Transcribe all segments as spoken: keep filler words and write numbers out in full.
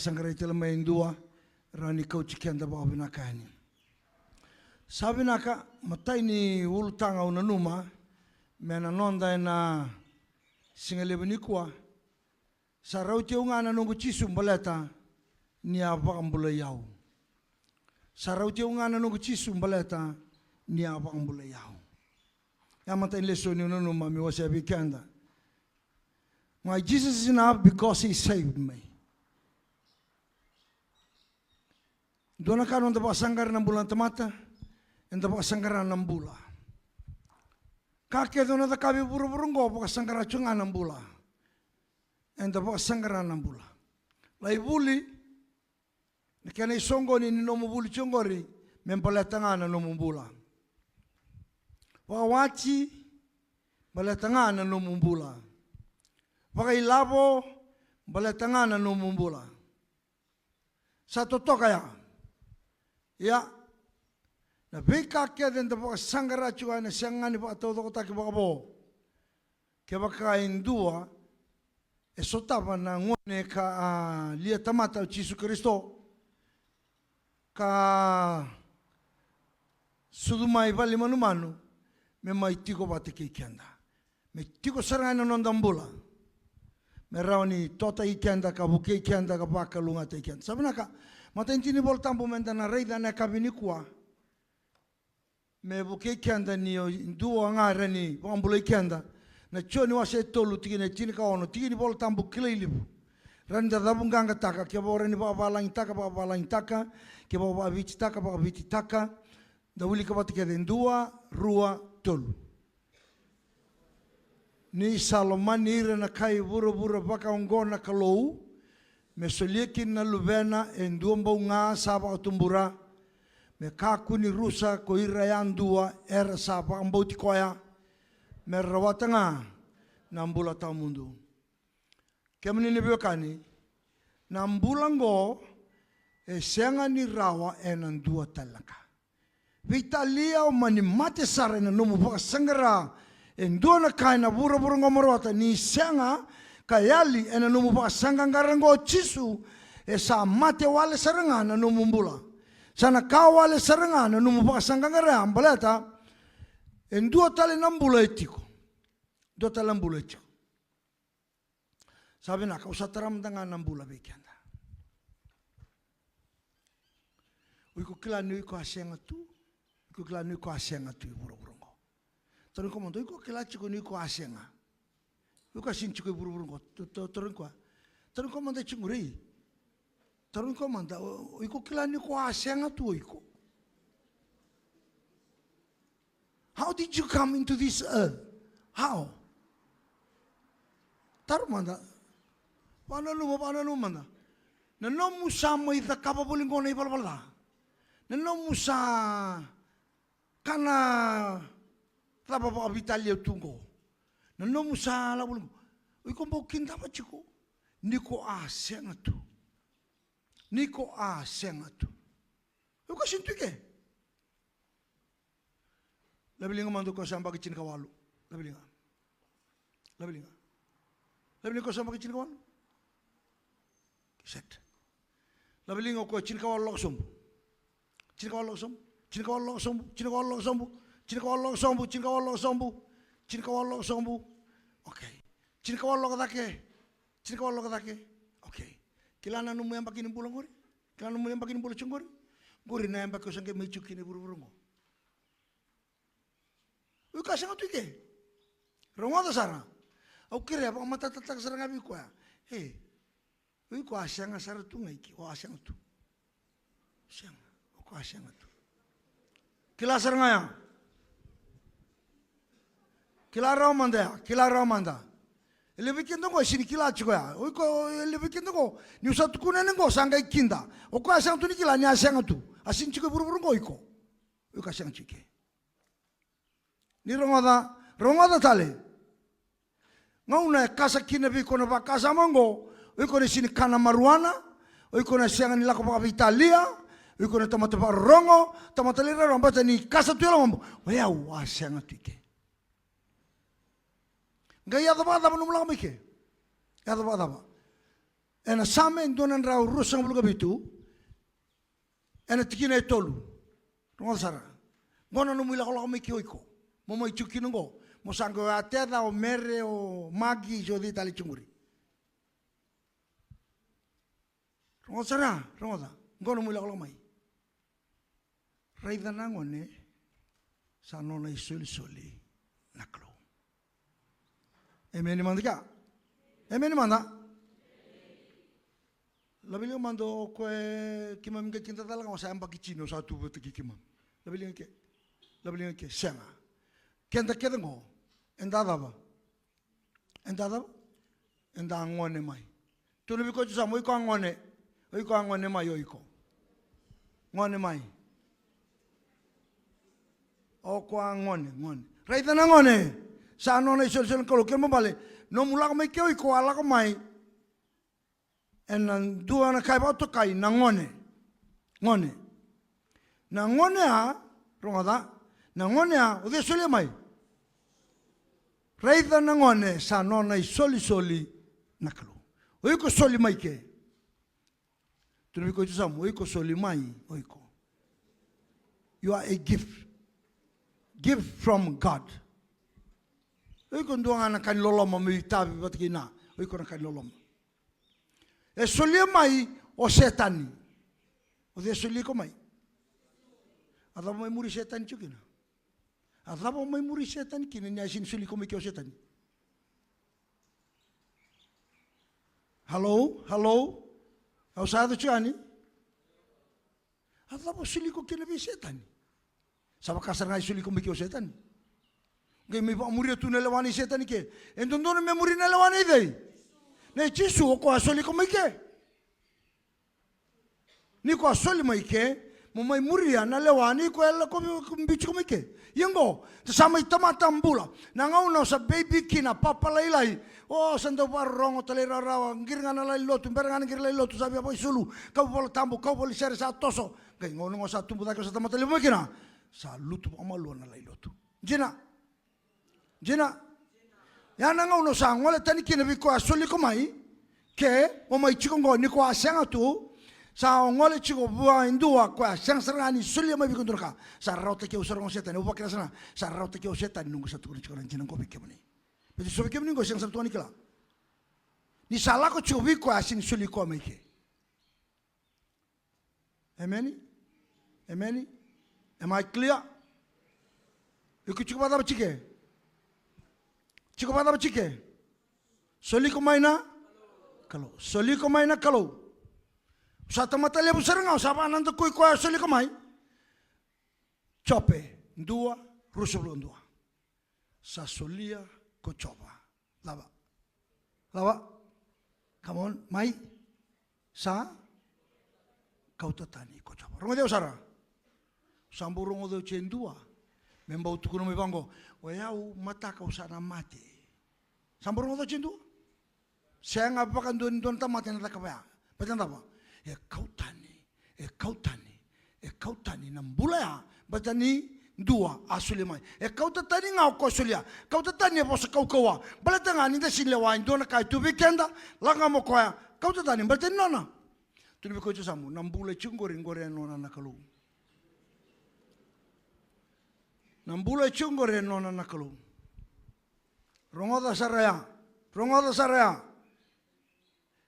Sa qai tale mai e dua, rawa ni kauti keda vakavinaka yani. Sa vinaka, matai ni ulutaga au nanuma me na noda ena siga levu nikua. Sa rauti au ga na noqu Jisu baleta ni a vakabulai au. Sa rauti au ga na noqu Jisu baleta ni a vakabulai au. Ya matai ni lesoni au nanuma meu wasea vei keda. My Jesus is enough because he saved me. Dua na ka noda vakasaqara na bula na tamata, eda vakasaqara na bula. Ka kece o na cakava e vuravura oqo vakasaqara tiko ga na bula. Eda vakasaqara na bula. Lai vuli, na kena isoqoni ni nomu vuli tiko oqori, me baleta ga na nomu bula. Vakawati, baleta ga na nomu bula. Vakailavo, baleta ga na nomu bula. Sa totoka ya. Ia, na veika kece eda vakasaqara tiko ena sega ni vakataucokotaki vakavo. Kevaka e dua e sotava na gone ka a lia tamata o Jisu Karisito, ka sucu mai vale manumanu, me mai tiko vata kei keda. Me tiko sara ga ena noda bula. Me rawa ni totaki keda, ka vukei keda, ka vakalougatataki keda. Sa vinaka, matai ni tiki ni Vola Tabu meda na raica ena yakavi nikua. Me vukei keda ni o dua ga e rawa ni vakabulai keda. Na Joni wase e tolu, tikina e tinikaono, tiki ni Vola Tabu kilai levu. Rawa ni da cavuqaqataka, kevaka o rawa ni vakavalagitaka, vakavalagitaka, kevaka o vakavititaka, vakavititaka. Da wilika vata kece, dua, rua, tolu. Ni sa lomani ira na kai vuravura vakaoqo na Kalou, me solia kina na Luvena e dua bau ga sa vakatubura, me kakua ni rusa ko ira yadua era sa vakabauti koya, me ra rawata ga na bula tawamudu. Kemuni na veiwekani, na bula oqo e sega ni rawa ena dua tale na ka. Veitalia o mani mate sara ena nomu vakasaqara e dua na ka ena vuravura oqo mo rawata, ni sega ka yali ena nomu vakasaqaqara oqo o Jisu, e sa mate wale sara ga na nomu bula. Sa na ka wale sara ga na nomu vakasaqaqara ya, baleta e dua tale na bula e tiko. Dua tale na bula e tiko. Sa vinaka, au sa tara mada ga na bula vei keda. O iko kila ni o iko a sega tu? O iko kila ni o iko a sega tu e vuravura oqo? Tarogi koya mada, o iko kila tiko ni o iko a sega? O iko a sega tiko e vuravura oqo. Tarogi koya. Tarogi koya mada tiko qori. Tarogi koya mada, o iko kila ni o iko a sega tu o iko? How did you come into this earth? How? Taro mada. Vakananuma, vakananuma mada. Na nomu sa mai cakava voli qo na ivalavala ca. Na nomu sa kana cava vakaveitalia tu qo. Na nomu sa lako voli qo. O iko bau kidava tiko ni ko a sega tu. Ni ko a sega tu. O iko a sega tu i ke. Laveliga mada o koya sa yabaki tinikawalu. Laveliga. Laveliga. Laveliga o koya sa yabaki tinikawalu. Set. Laveliga o koya tinikawalu lako sobu. Tinikawalu lako sobu. Tinikawalu lako sobu. Tinikawalu lako sobu. Tinikawalu lako sobu. Tinikawalu lako sobu. Tinikawalu lako sobu. Okay. Tinikawalu lako cake. Tinikawalu lako cake. Okay. Kila na nomu yabaki ni bula qori? Kila na nomu yabaki ni bula tiko qori? Qori na yabaki o sa qai mai tiko kina e vuravura qo. O iko a sega tu i ke. Rogoca sara. Au kerea vakamatatataka sara ga vei koya. E, o iko a sega sara tu ga i ke, o a sega tu. Sega, o iko a sega tu. Kila sara ga ya. Kila rawa mada ya, kila rawa mada. E levu vei keda qo e sega ni kila tiko ya. O iko, e levu vei keda qo, niu sa tukuna yani qo sa qai kida. O koya a sega tu ni kila ni a sega tu. A sega tiko e vuravura qo o iko. O iko a sega tiko i ke. Ni rogoca, rogoca tale. Gauna e kasa kina vei iko na vakasama oqo, o iko na sega ni kana marijuana, o iko na sega ni lako vakaveitalia, o iko na tamata vakarorogo, tamata lai rarawa, baleta ni kasa tu e lomaqu. O yau a sega tu i ke. Qai yaco vakacava nomu lako mai ke? Yaco vakacava? Ena Same e dua na drau ruasagavulu ka vitu, ena tikina e tolu. Rogoca sara. Qo na nomu ilakolako mai ke o iko. Mo mai tiko kina qo. Mo sa qo o Ateca, o Mere, o Maki, se o cei tale tiko qori. Rogoca sara, rogoca. Qo na nomu ilakolako mai. Raica na gone, sa nona isolisoli na Kalou. Emeni mada kea. Emeni mada. Laveliga mada o koya, keimami qai tiko, da cala ga, sa yabaki tini au sa tu vata kei keimami. Laveliga ke. Laveliga ke, sega. Keda kece qo, eda cava? Eda cava? Eda gone mai. Tukuna vei koya tu sa mo, o iko a gone. O iko a gone mai, o iko. Gone mai. O koya a gone, gone. Raica na gone. Sa nona isolisoli na Kalou, kena ibalebale. Nomu lako mai ke o iko a lako mai ena dua na ka e vakatokai na gone. Gone. Na gone a, rogoca, na gone a, o cei a solia mai? Raica na gone, sa nona isolisoli na Kalou. O iko soli mai ke. Tukuna vei koya tu sa mo, o iko soli mai, o iko. You are a gift. Gift from God. O iko dua ga na ka ni loloma me itavi vata kei na. O iko na ka ni loloma. E solia mai o Setani. O cei e solia iko mai? A cava mai muri Setani tiko kina? A cava mai muri Setani kina ni a sega ni soli iko mai ke o Setani? Hello? Hello? Au sa yaco tiko yani? A cava soli iko kina vei Setani? Sa vaka sara ga e soli iko mai ke o Setani. Qai mai vakamuria tu na lewa nei Setani ke. E dodonu me muri na lewa nei cei? Nei Jisu, o koya a soli iko mai ke. Ni ko a soli mai ke, mo mai muria na lewa nei koya e lako biu tiko mai ke. Ia qo, da sa mai tamata bula. Na gauna o sa baby kina, papalailai. O sa dau vakarorogo, talairawarawa, qiri ga na lai lotu, bera ga na qiri lai lotu, sa via vakaisulu, kau Vola Tabu, kau voli sere sa toso. Qai gauna qo sa tubu cake, o sa tamata levu mai kina, sa lutu vakamalua na lai lotu. Dina. Dina. Ia na gauna o sa gole tani kina vei koya a soli iko mai, ke o mai tiko qo ni ko a sega tu, sa o gole tiko vua e dua koya a sega sara ga ni solia mai vei iko dua na ka. Sa rarawataki au sara ga o Setani, au vakila sara ga, sa rarawataki au o Setani, noqu sa tukuna tiko na dina qo vei kemuni. Baleta so vei kemuni qo sega sara tu ga ni kila. Ni sa lako tiko vei koya a sega ni soli koya mai ke. Emeni? Emeni? Am I clear? Iko tiko vakacava tiko? Tiko vakacava tiko? Soli iko mai na Kalou. Soli iko mai na Kalou. Sa tamata levu sara ga, sa vakanadakui koya, soli iko mai. Jope, dua, ruasagavulu ka dua. Sa solia ko Jiova. Cava? Cava? Come on, mai. Sa kauta tani ko Jiova. Rogoci au sara. Sa bau rogoci au e dua. Me bau tukuna mai vaqo, o yau mataka au sa na mate. Sa bau rogoci au e dua. Sega vakadua ni dua na tamata ena cakava ya. Baleta na cava? E kau tani, e kau tani, e kau tani na bula ya. Baleta ni dua a solia mai. E kauta tani ga o koya solia. Kauta tani e vosa kaukauwa. Baleta ga ni da sega ni lewa e dua na ka e tu vei keda. Lako ga mo koya. Kauta tani baleta ni nona. Tukuna vei koya tu sa mo, na bula e tiko qori, qori e nona na Kalou. Na bula e tiko qori e nona na Kalou. Rogoca sara ya. Rogoca sara ya.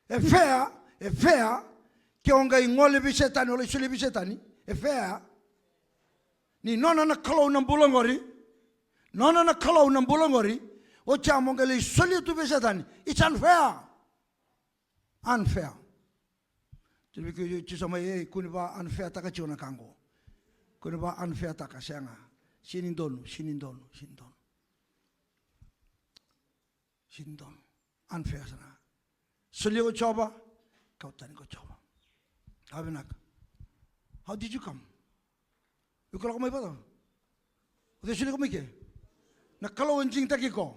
E fair, e fair, ke o qai gole vei Setani, o lai solia vei Setani, e fair. Ni nona na Kalou na bula qori, nona na Kalou na bula qori, oti ya mo qai lai solia tu vei Setani. It's unfair. Unfair. Tukuna vei koya tu sa mai, ei, kua ni va unfair taka tiko na ka qo. Kua ni va unfair taka, sega. Sega ni donu, sega ni donu, sega ni donu. Sega ni donu. Unfair sara ga. Solia ko Jiova, kau tani ko Jiova. Au vinaka. How did you come? Iko lako mai vata? O cei solia iko mai ke? Na Kalou e digitaki iko.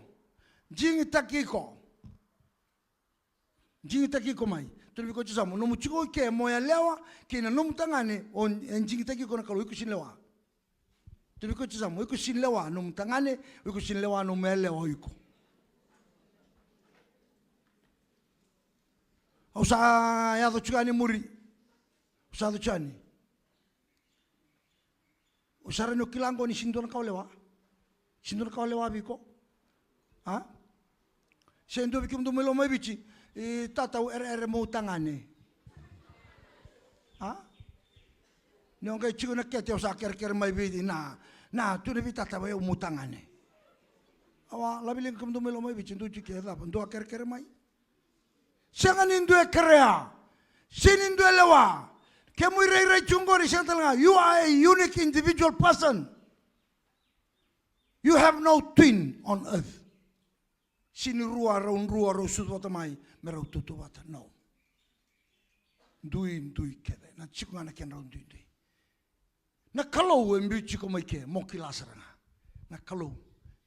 Digitaki iko. Digitaki iko mai. Tukuna vei koya tu sa mo, nomu tiko i ke mo yalewa kei na nomu tagane, o e digitaki iko na Kalou, iko sega ni lewa. Tukuna vei koya tu sa mo, iko sega ni lewa nomu tagane, iko sega ni lewa nomu yalewa o iko. Au sa yaco tiko yani muri. Au sa yaco tiko yani. O sa rawa ni o kila qo ni sega ni dua na ka o lewa? Sega ni dua na ka o lewa vei iko? A? Se dua vei kemudou mai Lomaiviti, i tata au ereere meu tagane. A? Ni o qai tiko na kete au sa kerekere mai vei na, na, tu na vei tata vei au meu tagane. Au a laveliga kemudou mai Lomaiviti, dou tiko e cava, dou a kerekere mai. Sega ni dua e kerea. Sega ni dua e lewa. Kemu irairai tu qori, sega tale ga. You are a unique individual person. You have no twin on earth. Sega ni rua, rau drua, rau sucu vata mai me rau tautauvata. No. Duidui kece. Na tiko ga na kedrau duidui. Na Kalou e biu tiko mai ke, mo kila sara ga. Na Kalou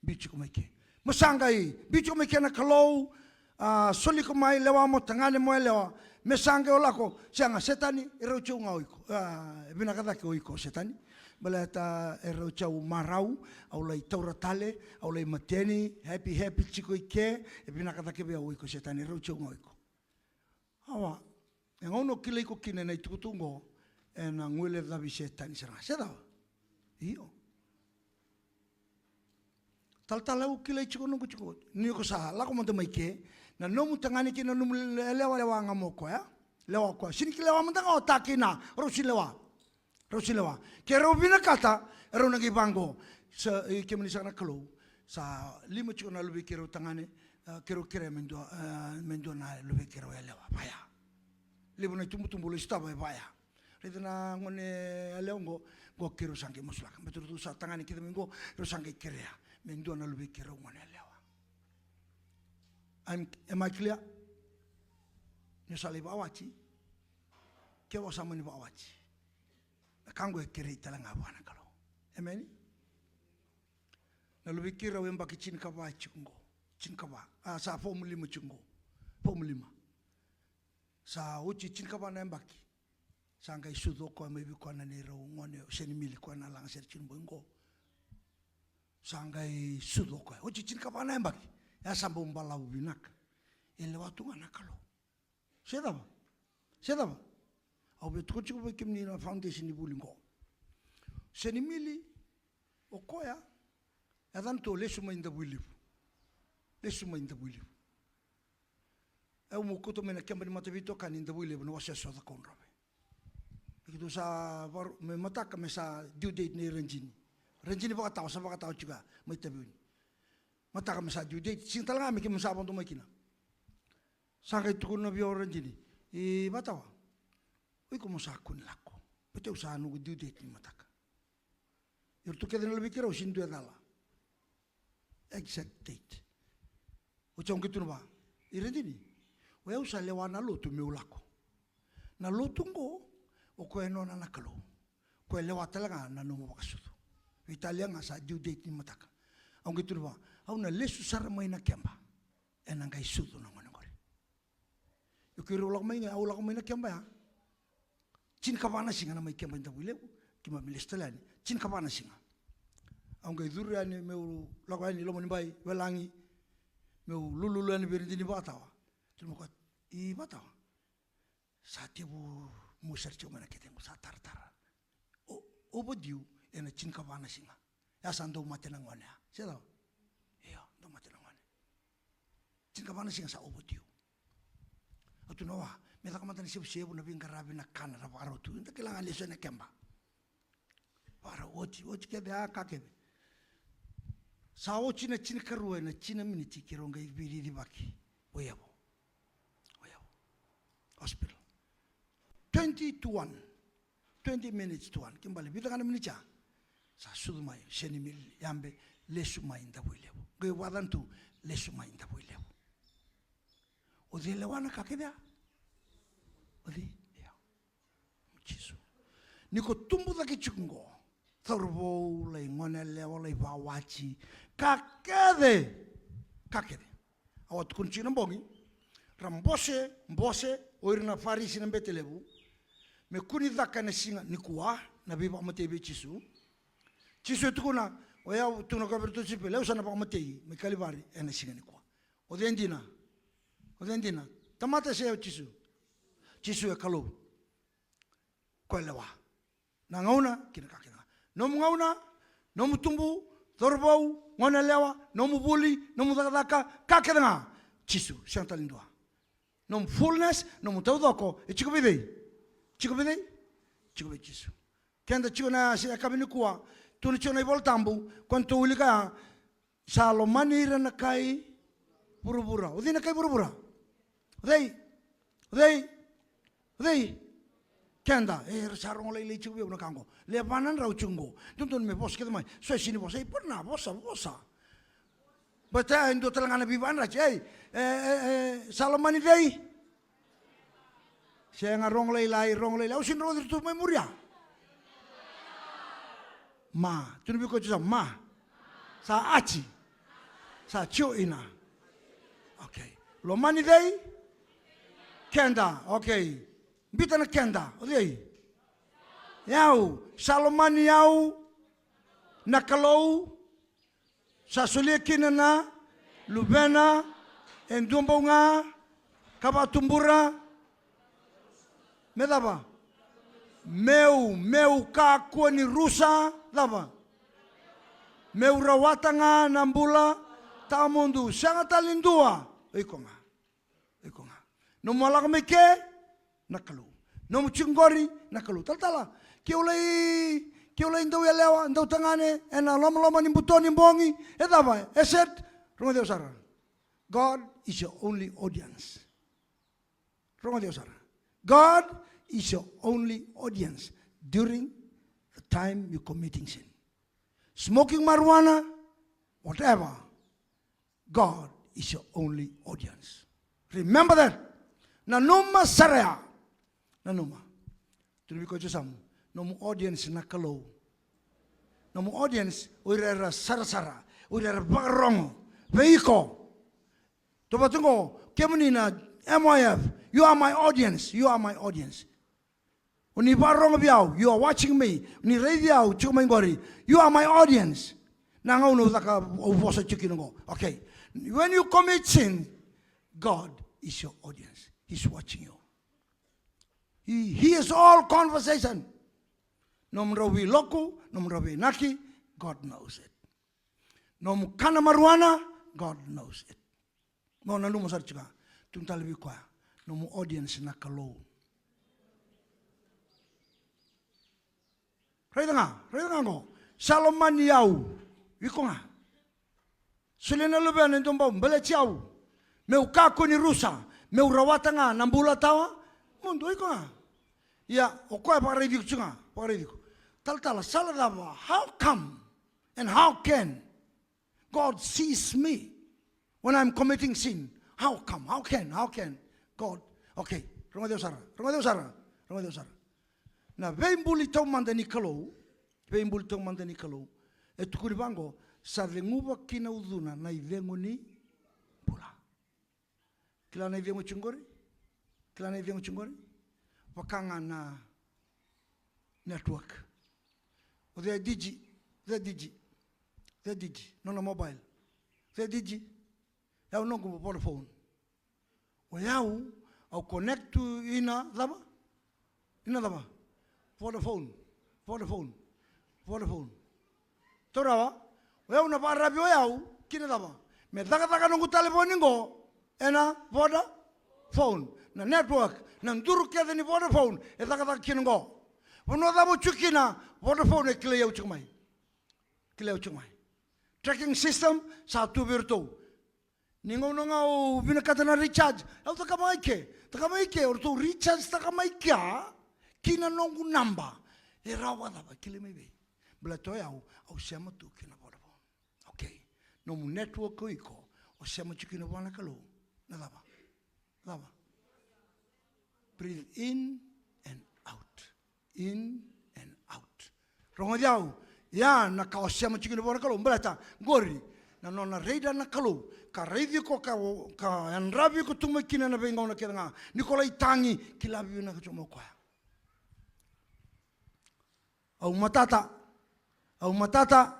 biu tiko mai ke. Mo sa qai biu tiko mai ke na Kalou, a, soli iko mai, lewa mo tagane mo yalewa. Me sa qai o lako, sega, Setani, e rauti au ga o iko. A, e vinaka cake o iko, Setani. Baleta e rauti au marau, au lai taura tale, au lai mateni, happy, happy tiko i ke, e vinaka cake vei au o iko, Setani, e rauti au ga o iko. Awa, e gauna o kilai iko kina ena itukutuku oqo, ena guilecavi Setani sara ga, se cava? Io. Talatala, au kilai tiko noqu tiko. Ni ko sa lako mada mai ke, na nomu tagane kei na nomu le-, lewa, lewa ga mo koya. Lewa o koya. Sega ni kila lewa mada ga o ta kei na, rau sega ni lewa. Rau sega ni lewa. Ke rau vinakata, e rau na qai vaqo. Sa, e, kemuni saka na Kalou. Sa lima tiko na luvei keirau tagane, e, keirau kerea me dua, e, me dua na luvei keirau yalewa. Vaya. Levu na itubutubu lai sotava e vaya. Raica na gone yalewa oqo, qo keirau sa qai masulaka. Baleta ratou sa tagane kece mai qo, rau sa qai kerea. Me dua na luvei keirau gone yalewa. Am, am I clear? Ni o sa lai vakawati. Kevaka o sa mani vakawati. Na ka qo e kerei tale ga vua na Kalou. Emeni? Na luvei keirau yabaki tinikava tiko qo. Tinikava. A, sa fomu lima tiko qo. Fomu lima. Sa oti tinikava na yabaki. Sa qai sucu o koya mai vei koya na neirau gone o Senimili koya na lagasere tiko na bogi qo. Sa qai sucu o koya. Oti tinikava na yabaki. E a sa bau balavu vinaka. E lewa tu ga na Kalou. Se cava? Se cava? Au via tukuna tiko vei kemuni na foundation ni vuli qo. Senimili, o koya, e yacana tu o Lesu mai Davuilevu. Lesu mai Davuilevu. E au meu kauta mai na keba ni mataveitokani Davuilevu na wasewase o Cakaudrove. Keitou sa varo-, me mataka me sa due date nei Rajini. Rajini Vakatawa, sa Vakatawa tiko ya, mai Taveuni. Mataka me sa due date, sega tale ga me keimami sa vodo mai kina. Sa qai tukuna vei au o Radini, i Vatawa, o iko mo sa kua ni lako. Baleta au sa noqu due date ni mataka. Iratou kece na luvei keirau sega ni dua e cala. Exact date. Oti au qai tukuna vua, i Radini, o yau sa lewa na lotu meu lako. Na lotu oqo, o koya e nona na Kalou. Koya e lewa tale ga na nomu vakasucu. Veitalia ga sa due date ni mataka. Au qai tukuna vua, au na lesu sara mai na keba. Ena qai sucu na gone qori. Io keirau lako mai ga, au lako mai na keba ya. Tinikava na siga na mai keba i Davuilevu, keimami lesu tale yani. Tinikava na siga. Au qai curu yani meu lako yani Lomanibai, Welagi, meu lululu yani vei Radini Vatawa. Tukuna vua, i Vatawa. Sa tevu mosi sara tiko mai na ketequ, sa taratara. O, overdue ena tinikava na siga. Ya sa dau mate na gone ya. Se cava? Io, dau mate na gone. Tinikava na siga sa overdue. Au tukuna vua, me caka mada na sevusevu, na veiqaravi, na kana, ra vakarau tu. Da kila ga lesu ena keba. Vakarau oti, oti kece, a ka kece. Sa oti na tinikarua ena tini na miniti keirau qai veicicivaki. O Yavu. O Yavu. Hospital. Twenty to one. Twenty minutes to one. Ke bale, vica ga na miniti ya. Sa sucu mai, Senimili, Yabe, lesu mai Davuilevu. Qai vakacana tu, lesu mai Davuilevu. O cei lewa na ka kece ya? O cei? Io. Jisu. Ni ko tubu cake tiko qo, cauravou, lai gone yalewa, lai vakawati, ka kece, ka kece. Au a tukuna tiko na bogi, ra bose, bose o ira na Farisi na bete levu, me kua ni caka ena siga nikua na veivakamatei vei Jisu. Jisu e tukuna, o yau, tukuna koya vei iratou na tisaipeli, au sa na vakamatei mai Kalivari ena siga nikua. O cei dina? O cei dina? Tamata se o Jisu? Jisu e Kalou. Koya e lewa. Na gauna kei na ka kece ga. Nomu gauna, nomu tubu, cauravou, goneyalewa, nomu vuli, nomu cakacaka, ka kece ga. Jisu, sega tale ni dua. Nomu fullness, nomu taucoko, e tiko vei cei? Tiko vei cei? Tiko vei Jisu. Keda tiko na siga ni kua, tu na tiko na iVola Tabu, ko na tou wilika ya, sa lomani ira na kai vuravura. O cei na kai vuravura? O cei? O cei? O cei? Keda. E, era sa rogo lailai tiko vei au na ka oqo. Le va na drau tiko oqo. Dodonu me vosa kece mai. So e sini vosa. E, pona vosa, vosa. But e dua tale ga na veivakadreti. Ei, e, e, e, sa lomani cei? Sega, rogo lailai, rogo lailai. Au sini rogoci iratou mai muria. Ma, tukuna vei koya tu sa ma. Sa ati. Sa tio ina. Okay. Lomani cei? Keda. Okay. Bita na keda. O cei? Yau. Sa lomani yau na Kalou. Sa solia kina na Luvena e dua bau ga ka vakatubura. Me cava? Meu, meu kakua ni rusa, cava? Meu rawata ga na bula tawamudu. Sega tale ni dua. O iko ga. Iko ga. Nomu a lako mai ke, na Kalou. Nomu tiko qori, na Kalou. Talatala, ke u lai, ke u lai dau yalewa, dau tagane, ena lomaloma ni buto ni bogi, e cava, e set, rogoci au sara. God is your only audience. Rogoci au sara. God is your only audience during the time you committing sin. Smoking marijuana, whatever. God is your only audience. Remember that. Nanuma sara ya. Nanuma. Tukuna vei koya tu sa mu. Nomu audience na Kalou. Nomu audience, o ira era sarasara, o ira era vakarogo vei iko. Tou vata qo, kemuni na M Y F, you are my audience, you are my audience. O ni vakarogo vei au, you are watching me. O ni raici au, tiko mai qori. You are my audience. Na gauna au caka, au vosa tiko kina qo. Okay. When you commit sin, God is your audience. He's watching you. He hears all conversation. Nomudrau veiloku, nomudrau veiinaki, God knows it. Nomu kana marijuana, God knows it. Mo nanuma sara tiko ga. Tukuna tale vei koya. Nomu audience na Kalou. Raica ga, raica ga qo. Sa lomani au. Iko ga. Solia na Luvena e dua bau baleti au. Meu kakua ni rusa. Meu rawata ga na bula tawamudu. Iko ga. Ia, o koya vakaraici iko tiko ga. Vakaraici iko. Talatala, sala cava? How come? And how can? God sees me when I'm committing sin. How come? How can? How can? God. Okay. Rogoci au sara. Rogoci au sara. Rogoci au sara. Na veibuli taumada ni Kalou. Veibuli taumada ni Kalou. E tukuni vaqo, sa ceguva ki na ucuna na icegu ni bula. Kila na icegu tiko qori? Kila na icegu tiko qori? Vaka ga na network. O cei e Digi? O cei e Digi? O cei e Digi? Nona mobile. O cei e Digi? Au noqu Vodafone. O yau, au connect tu ina cava? Ina cava? Vodafone. Vodafone. Vodafone. Taura rawa, o yau na vakaravi o yau ki na cava? Me cakacaka noqu talevoni qo ena Vodafone. Na network, na duru kece ni Vodafone e cakacaka kina qo. Vanua cava o tiko kina, Vodafone e kilai au tiko mai. Kilai au tiko mai. Tracking system sa tu vei iratou. Ni gauna ga au vinakata na recharge, au cakava ga i ke, cakava ga i ke, o ratou recharge taka mai kea ki na noqu naba. E rawa vakacava? Kilai mai vei? Baleta o yau, au sema tu ki na Vodafone. Okay. Nomu network o iko, o sema tu kina vua na Kalou. Na cava? Cava? Breathe in and out. In and out. Rogoci au. Ia na ka o sema tiko kina vua na Kalou. Baleta qori na nona radar na Kalou. Ka raici iko, ka, ka yadravi iko tu mai kina na veigauna kece ga. Ni ko lai tagi, kila vinaka tiko mai o koya. Au matata. Au matata.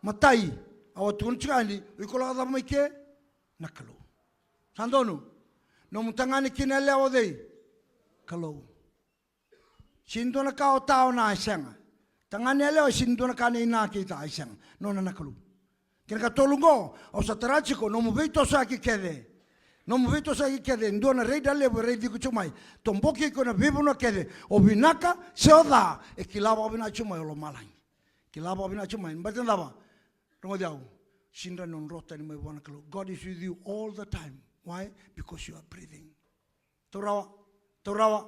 Matai. Au a tukuna tiko yani, o iko lako cava mai ke? Na Kalou. Sa donu. Nomu tagane kei na yalewa o cei? Kalou. Sini dua na ka o ta o na, e sega. Tagane yalewa, sini dua na ka na i na kei ta, e sega. Nona na Kalou. Kena ka tolu qo, au sa tara tiko, nomu veitosoyaki kece. Nomu veitosoyaki kece, dua na radar levu e raici iko tiko mai. Toboki iko na veivanua kece. O vinaka se o ca, e kila vakavinaka tiko mai o lomalagi. Kila vakavinaka tiko mai. Baleta na cava? Rogoci au. Sini rawa ni o dro tani mai vua na Kalou. God is with you all the time. Why? Because you are breathing. Taurawa, taurawa,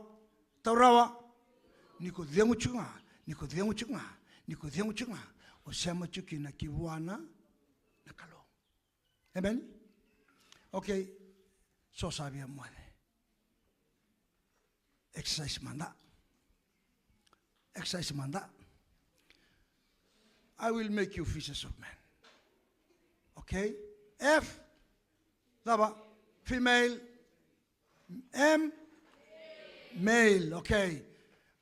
taurawa. Ni ko cegu tiko ga, ni ko cegu tiko ga, ni ko cegu tiko ga, o sema tiko kina ki vua na, na Kalou. Amen? Okay. So sa via moce. Exercise mada. Exercise mada. I will make you fishers of men. Okay? F, cava? Female. M, male, okay.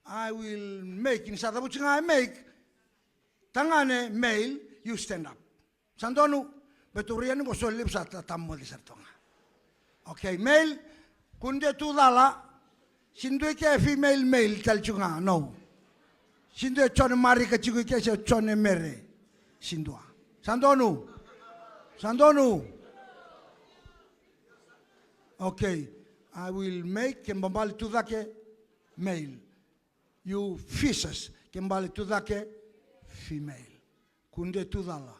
I will make, ni sa cavuti ga e make. Tagane, male, you stand up. Sa donu, baleta o ira yani qo so levu sa tatamoci sara tu ga. Okay, male, kua ni dua e tu cala, sini dua i ke female, male, tale tiko ga, no. Sini dua e Jone Marika tiko i ke se Jone Mere. Sini dua. Sa donu. Sa donu. Okay. I will make, ke babale tu cake, male. You fishers, ke bale tu cake, female. Kua ni dua e tu cala.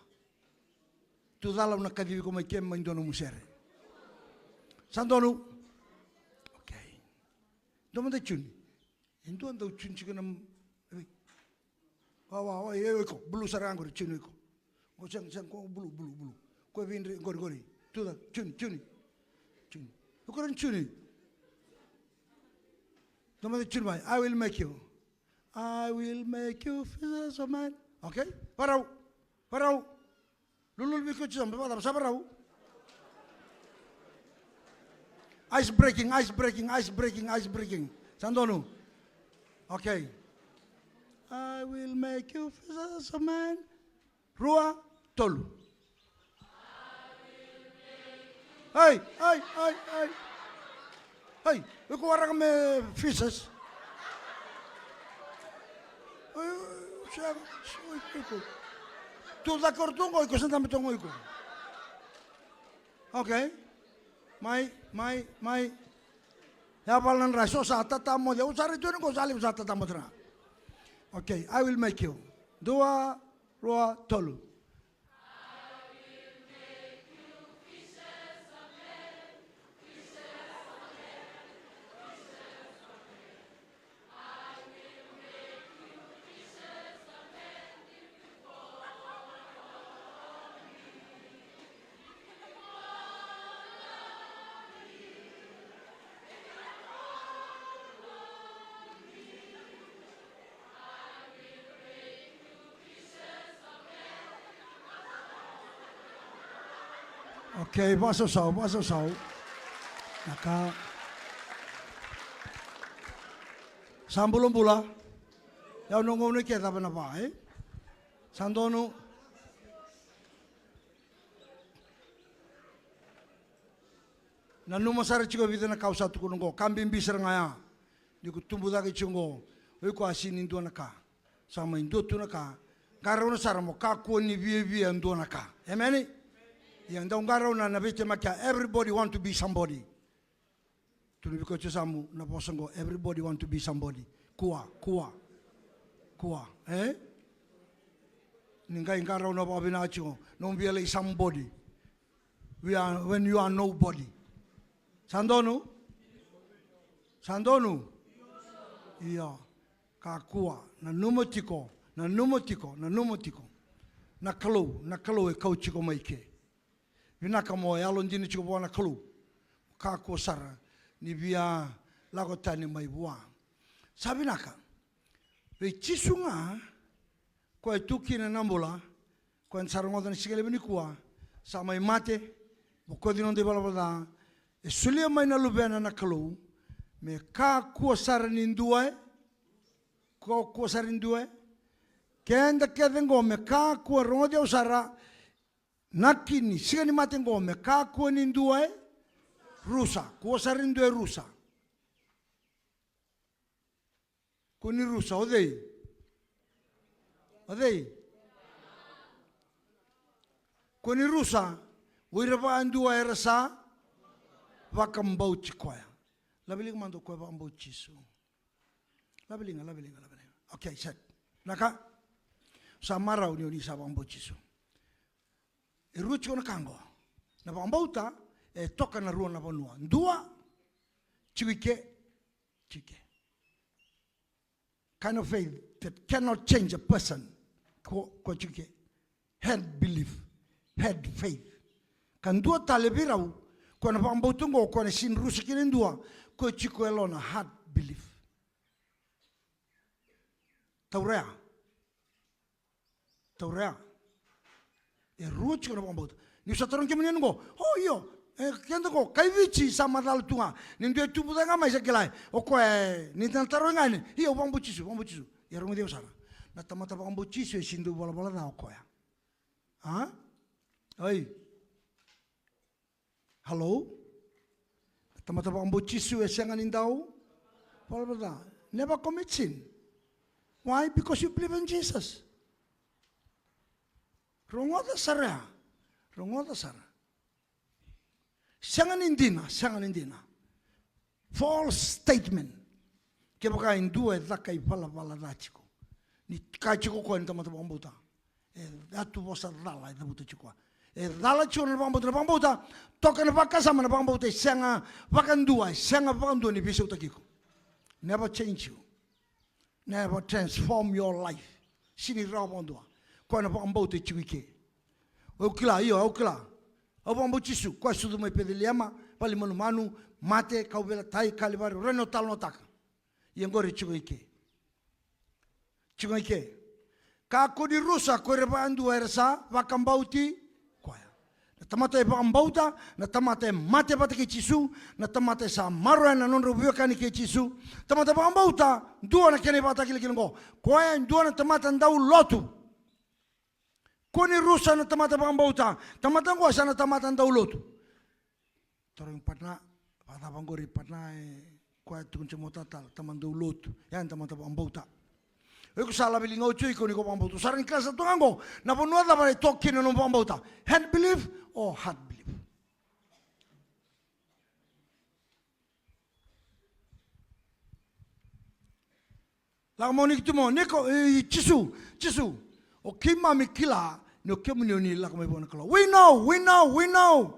Tu cala au na kacivi iko mai ke mai dua nomu sere. Sa donu? Okay. Dua mada i June. E dua dau June tiko na, e, wa, wa, wa, e, o iko, bulu sara ga qori, June o iko. Qo sega, sega, qo bulu, bulu, bulu. Qo e veidre, qori, qori. Tu cala, June, June. June. O iko na June. Dua mada i June mai. I will make you. I will make you fishers of men. Okay? Varau. Varau. Lululu vei koya tiko, sa varau. Ice breaking, ice breaking, ice breaking, ice breaking. Sa donu. Okay. I will make you fishers of men. Rua, tolu. Ai, ai, ai, ai. Ai, o iko waraka me fishers. Ai, sega, oi, oi, oi. Tu cake o ratou qo, iko sa dabe toka qo iko. Okay. Mai, mai, mai. Yavala na dra, so sa tatamoci. Au sa rai tu yani qo, sa levu sa tatamoci na. Okay, I will make you. Dua, rua, tolu. Okay, vakasausau, vakasausau. Na ka. Sa bulabula. Ia au na gauna i ke cava na va, e? Sa donu. Nanuma sara tiko e vica na ka au sa tukuna qo, ka bibi sara ga ya. Ni ko tubu cake tiko qo, o iko a sini dua na ka. Sa mai dua tu na ka. Qarauna sara mo kakua ni viavia dua na ka. Emeni? Ia dau qarauna na veitemaki ya. Everybody want to be somebody. Tukuna vei koya tiko yasamu na vosa qo, everybody want to be somebody. Kua, kua, kua, e? Ni qai qarauna vakavinaka tiko, nomu via lai somebody. We are, when you are nobody. Sa donu? Sa donu? Io. Kakua, nanuma tiko, nanuma tiko, nanuma tiko. Na Kalou, na Kalou e kau tiko mai ke. Vinaka mo yalodina tiko vua na Kalou. Kakua sara ni via lako tani mai vua. Sa vinaka. Vei Jisu ga, koya e tu kina na bula, koya eda sa rogoca na siga levu nikua, sa mai mate, bokoci na noda ivalavala ca, e solia mai na Luvena na Kalou, me kakua sara ni dua e, kakua sara ni dua e, keda kece qo me kakua, rogoci au sara, na kini, siga ni mate qo me kakua ni dua e rusa, kua sara ni dua e rusa. Ko ni rusa, o cei? O cei? Ko ni rusa, o ira vakadua era sa vakabauti koya. Laveliga mada o koya vakabauti Jisu. Laveliga, laveliga, laveliga. Okay, set. Naka. Sa marau ni o ni sa vakabauti Jisu. E rua tiko na ka qo. Na vakabauta e toka na rua na vanua. Dua, tiko i ke, tiko i ke. Kind of faith that cannot change a person. Ko, ko tiko i ke. Head belief, head faith. Ka dua tale vei rau, ko na vakabauta qo, ko na sini rusa kina e dua, ko tiko e lona heart belief. Taura ya. Taura ya. E rua tiko na vakabauta. Niu sa tarogi kemuni yani qo, o io, e, keda qo, kai Viti sa macala tu ga. Ni dua e tubu cake ga mai sa kilai. O koya e, ni na tarogi ga yani, io, vakabauti Jisu, vakabauti Jisu. Ia rogoci au sara. Na tamata vakabauti Jisu e sini dau valavala ca o koya. A? Oi. Hello? Tamata vakabauti Jisu e sega ni dau valavala ca. Never commit sin. Why? Because you believe in Jesus. Rogoca sara ya. Rogoca sara. Sega ni dina, sega ni dina. False statement. Kevaka e dua e caka ivalavala ca tiko, ni kaya tiko o koya ni tamata vakabauta, e catu vosa cala e cavuta tiko. E cala tiko na vakabauta, na vakabauta toka na vakasama, na vakabauta e sega vakadua, e sega vakadua ni veisautaki iko. Never change you. Never transform your life. Sini rawa vakadua. Koya na vakabauta e tiko i ke. Au kila, io, au kila. Au vakabauti Jisu, koya sucu mai Peceliema, vale ni manumanu, mate, kauveilatai, Kalivari, au rawa ni talanoataka. Ia qori e tiko i ke. Tiko i ke. Kakua ni rusa ko ira vakadua era sa vakabauti koya. Na tamata e vakabauta, na tamata e mate vata kei Jisu, na tamata e sa maroroya na nodra veiwekani kei Jisu. Tamata vakabauta, dua na kena ivakatakilakila qo. Koya e dua na tamata dau lotu. Ko ni rusa na tamata vakabauta. Tamata qo sa na tamata dau lotu. Tarogi partner, vakacava qori partner, e koya tukuna tiko mo tatala, tamata dau lotu. Ya na tamata vakabauta. O iko sa laveliga oti o iko ni ko vakabauta. Sa rawa ni kila sa tu ga qo, na vanua cava e toka kina na nomu vakabauta. Hand belief or heart belief? Lako mai o Nikotimo, Niko, e, Jisu, Jisu. O keimami kila ni o kemuni o ni lako mai vua na Kalou. We know, we know, we know.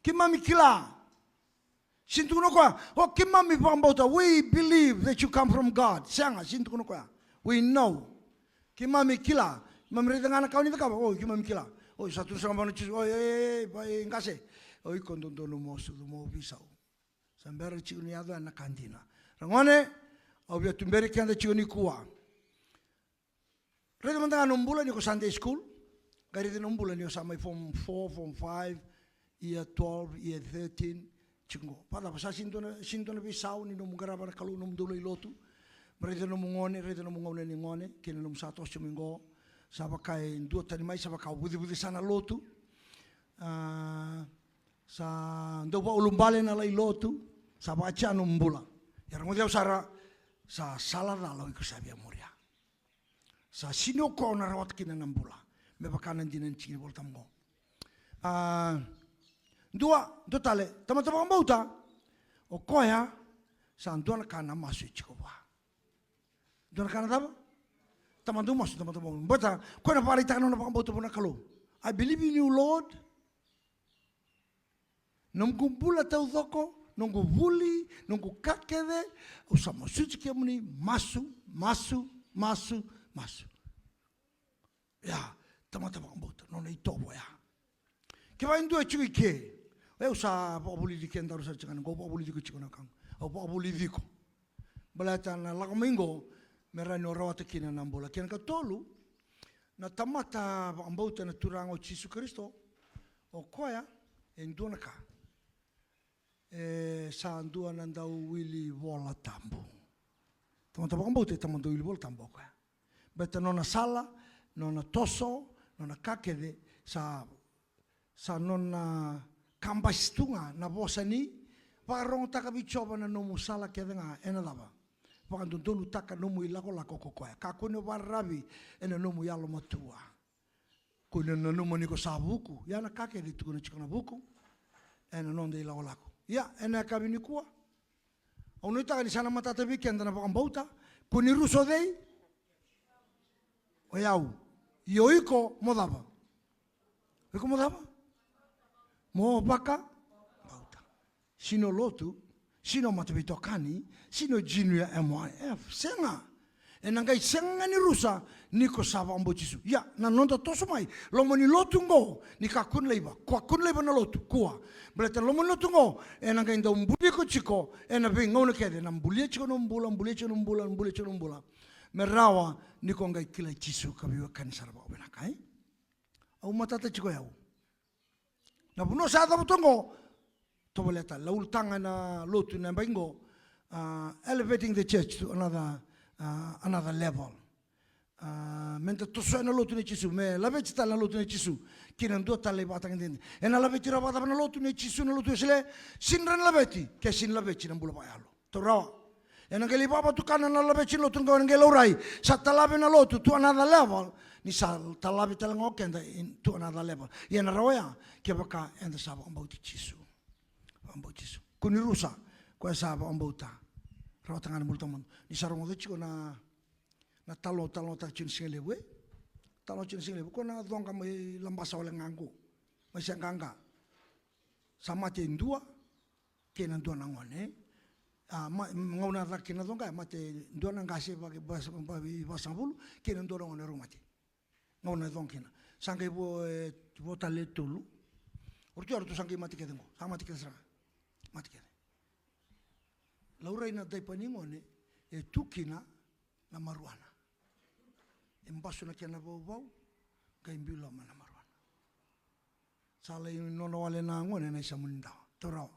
Keimami kila. Sini tukuna o koya, o keimami vakabauta, we believe that you come from God. Sega, sini tukuna o koya. We know. Keimami kila. Keimami raica ga na ka o ni cakava, o keimami kila. O sa tu sara vua na Jisu, o, e, e, e, e, qase. O iko dodonu mo sucu, mo veisau. Sa bera tiko ni yaco yani na ka dina. Ra gone, au via tuberi keda tiko nikua. Raica mada ga nomu bula ni ko Sunday school. Qai raica nomu bula ni o sa mai form four, form five, year twelve, year thirteen. Tiko qo. Vakacava, sa sini dua na, sini dua na veisau ni nomu qarava na Kalou, nomu dau lai lotu. Raica nomu gone, raica nomu gauna ni gone, kei na nomu sa toso mai qo. Sa vaka e dua tani mai, sa vaka o vucevucesa na lotu. A, sa dau vakaulubale na lai lotu, sa vakatia nomu bula. Ia rogoci au sara, sa sala cala o iko sa via muria. Sa sini o koya o na rawata kina na bula. Me vaka na dina ni tiki ni Volatabu qo. A, dua, dua tale, tamata vakabauta, o koya, sa dua na ka na masu e tiko vua. Dua na ka na cava? Tamata dau masu, tamata vakabauta. Baleta, koya na vakaraitaka na nona vakabauta vua na Kalou. I believe in you, Lord. Noqu bula taucoko, noqu vuli, noqu ka kece, au sa masuti kemuni, masu, masu, masu, masu. Ia, tamata vakabauta, nona itovo ya. Kevaka e dua e tiko i ke, au sa vakavulici kedaru sara tiko ga, au vakavulici iko tiko na ka, au vakavulici iko. Baleta na lako mai qo, me rawa ni o rawata kina na bula. Kena katolu, na tamata vakabauta na Turaga o Jisu Karisito, o koya, e dua na ka. E sa dua na dauwili Vola Tabu. Tamata vakabauta e tamata dauwili Vola Tabu o koya. Baleta nona sala, nona toso, nona ka kece, sa, sa nona kabasi tu ga na vosa ni, vakarogotaka vei Jiova na nomu sala kece ga, ena cava? Vakadodonutaka nomu ilakolako ko koya. Kakua ni vakararavi ena nomu yalomatua. Kua ni nanuma ni ko sa vuku. Ia na ka kece e tukuna tiko na vuku ena noda ilakolako. Ia, ena yakavi nikua, au nuitaka ni sa na matata vei keda na vakabauta. Kua ni rusa o cei? O yau. Ia o iko mo cava? O iko mo cava? Mo vakabauta. Sega ni o lotu, sega ni o mataveitokani, sega ni o junior M Y F. Sega. Ena qai sega ni rusa ni ko sa vakabauti Jisu. Ia, na noda toso mai, loma ni lotu qo, ni kakua ni laiva, kakua ni laiva na lotu, kua. Baleta na loma ni lotu qo ena qai dau buli iko tiko ena veigauna kece, na bulia tiko nomu bula, bulia tiko nomu bula, bulia tiko nomu bula. Me rawa ni ko qai kilai Jisu ka veiwekani sara vakavinaka, e? Au matata tiko o yau. Na vanua sa cavuta qo, tovolea tale. Au ulutaga na lotu na yabaki qo, ah, elevating the church to another, ah, another level. Ah, meda tosoya na lotu nei Jisu, me laveti tale na lotu nei Jisu ki na dua tale na ivakatagedegede. Ena laveti rawa vakacava na lotu nei Jisu, na lotu Wesele? Sega ni rawa ni laveti ke sega ni laveti na bula vakayalo. Taura rawa. Ena qai lai vakavatukana na laveti ni lotu, na qai, ena qai laurai. Sa talave na lotu to another level. Ni sa talave tale ga o keda in to another level. Ia na rawa oya kevaka eda sa vakabauti Jisu. Vakabauti Jisu. Kua ni rusa koya sa vakabauta. Rawata ga na bula taumada. Ni sa rogoca tiko na, na talanoa, talanoataka tiko na sigalevu, e? Talanoa tiko na sigalevu. Ko na coqa mai Labasa wale ga qo. Mai Seaqaqa. Sa mate e dua kei na dua na gone. A, ma, gauna caka kina na coqa, e mate dua na qase vaka, va, va, vasagavulu, kei na dua na gone rau mate. Gauna e coqa kina. Sa qai vo, e, vo tale e tolu. O ratou, o ratou sa qai mate kece qo. Sa mate kece sara ga. Mate kece. Laurai na daipa ni gone, e tu kina na maruana. E basu na kena vauvau, qai biu loma na maruana. Sa lai nona wale na gone na isamunidawa. Taura rawa.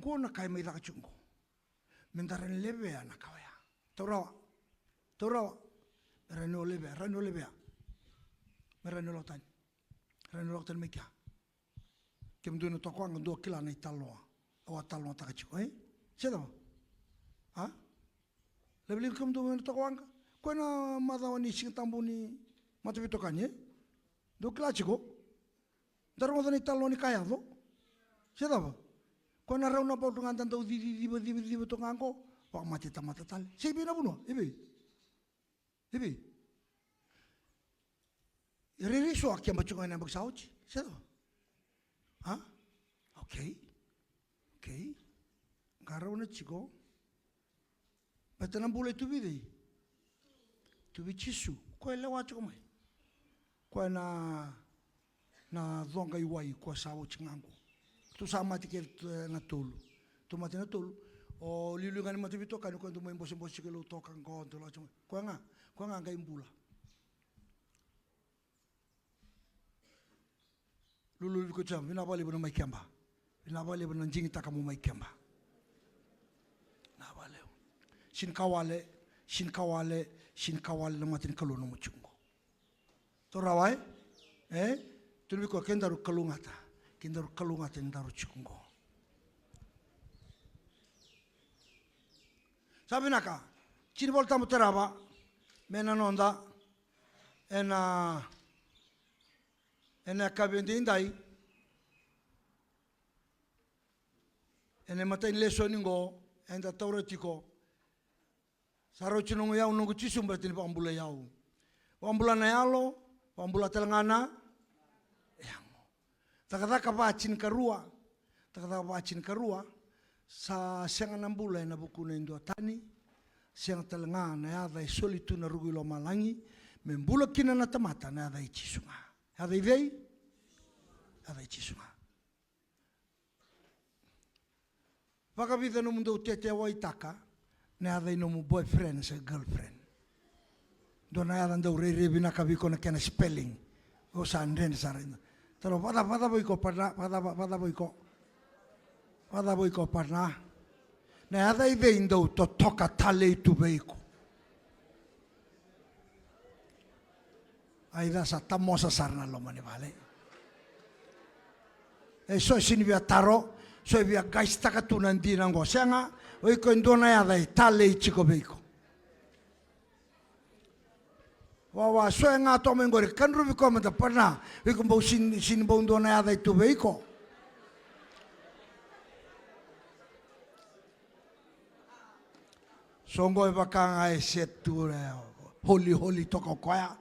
Qo na ka e mai caka tiko qo. Meda rawa ni levea na ka oya. Taura rawa. Taura rawa. Me rawa ni o levea, rawa ni o levea. Me rawa ni o lako tani. Rawa ni o lako tani mai kea. Kemudou na tokawaqa dou a kila na italanoa au a talanoataka tiko, e? Se cava? A? Levu ni kemudou na tokawaqa. Koya na macawa ni Siga Tabu ni mataveitokani, e? Dou kila tiko? Da rogoca na italanoa ni ka yaco. Se cava? Koya na roundabout ga da dau ciciciva, ciciciva toka ga qo. Vakamate tamata tale. Se i vei na vanua? I vei? I vei? E rairai so a keba tiko ga ena yabaki sa oti. Se cava? A? Okay. Okay. Qarauna tiko. Baleta na bula e tu vei cei? Tu vei Jisu. Koya e lewa tiko mai. Koya na, na coqa i wai, koya sa oti ga qo. Ratou sa mate kece, e, na tolu. Ratou mate na tolu. O liuliu ga ni mataveitokani, koya dou mai bosebose tiko e lotoka qo, dou lako tiko mai. Koya ga, koya ga qai bula. Lululu vei koya, vinaka vakalevu na mai keba. Vinaka vakalevu na digitaka mo mai keba. Vinaka vakalevu. Sega ni ka wale, sega ni ka wale, sega ni ka wale na mata ni Kalou nomu tiko qo. Taura rawa, e? E? Tukuna vei koya, kedaru kalougata. Kedaru kalougata ni daru tiko qo. Sa vinaka. Tiki ni Vola Tabu tarava me na noda ena, ena yakavi edaidai. Ena imatai ni lesoni qo eda taura tiko. Sa rauti noqu iyau noqu Jisu baleta ni vakabulai au. Vakabula na yalo, vakabula tale ga na yago. Cakacaka va tinikarua. Cakacaka va tinikarua. Sa sega na bula ena vukuna e dua tani. Sega tale ga na yaca e soli tu na ruku i lomalagi me bula kina na tamata, na yaca i Jisu ga. Yaca i cei? Yaca i Jisu ga. Vakavica nomudou tetewaitaka na yaca i nomu boyfriend se girlfriend? Dua na yaca dau rairai vinaka vei iko na kena spelling. O sa dredre sara. Taro, vakacava, vakacava iko, partner, vakacava, vakacava iko? Vakacava iko, partner? Na yaca i cei dau totoka talei tu vei iko? Aica sa tamosa sara na loma ni vale. E so e sini via taro, so e via gaisitaka tu na dina qo. Sega, O iko e dua na yaca e talei tiko vei iko. Wawa, so e ga toka mai qori, kadruvi koya mada, partner. O iko bau sini, sini bau dua na yaca e tu vei iko. So qo e vaka ga e set tu, e holy, holy toka o koya.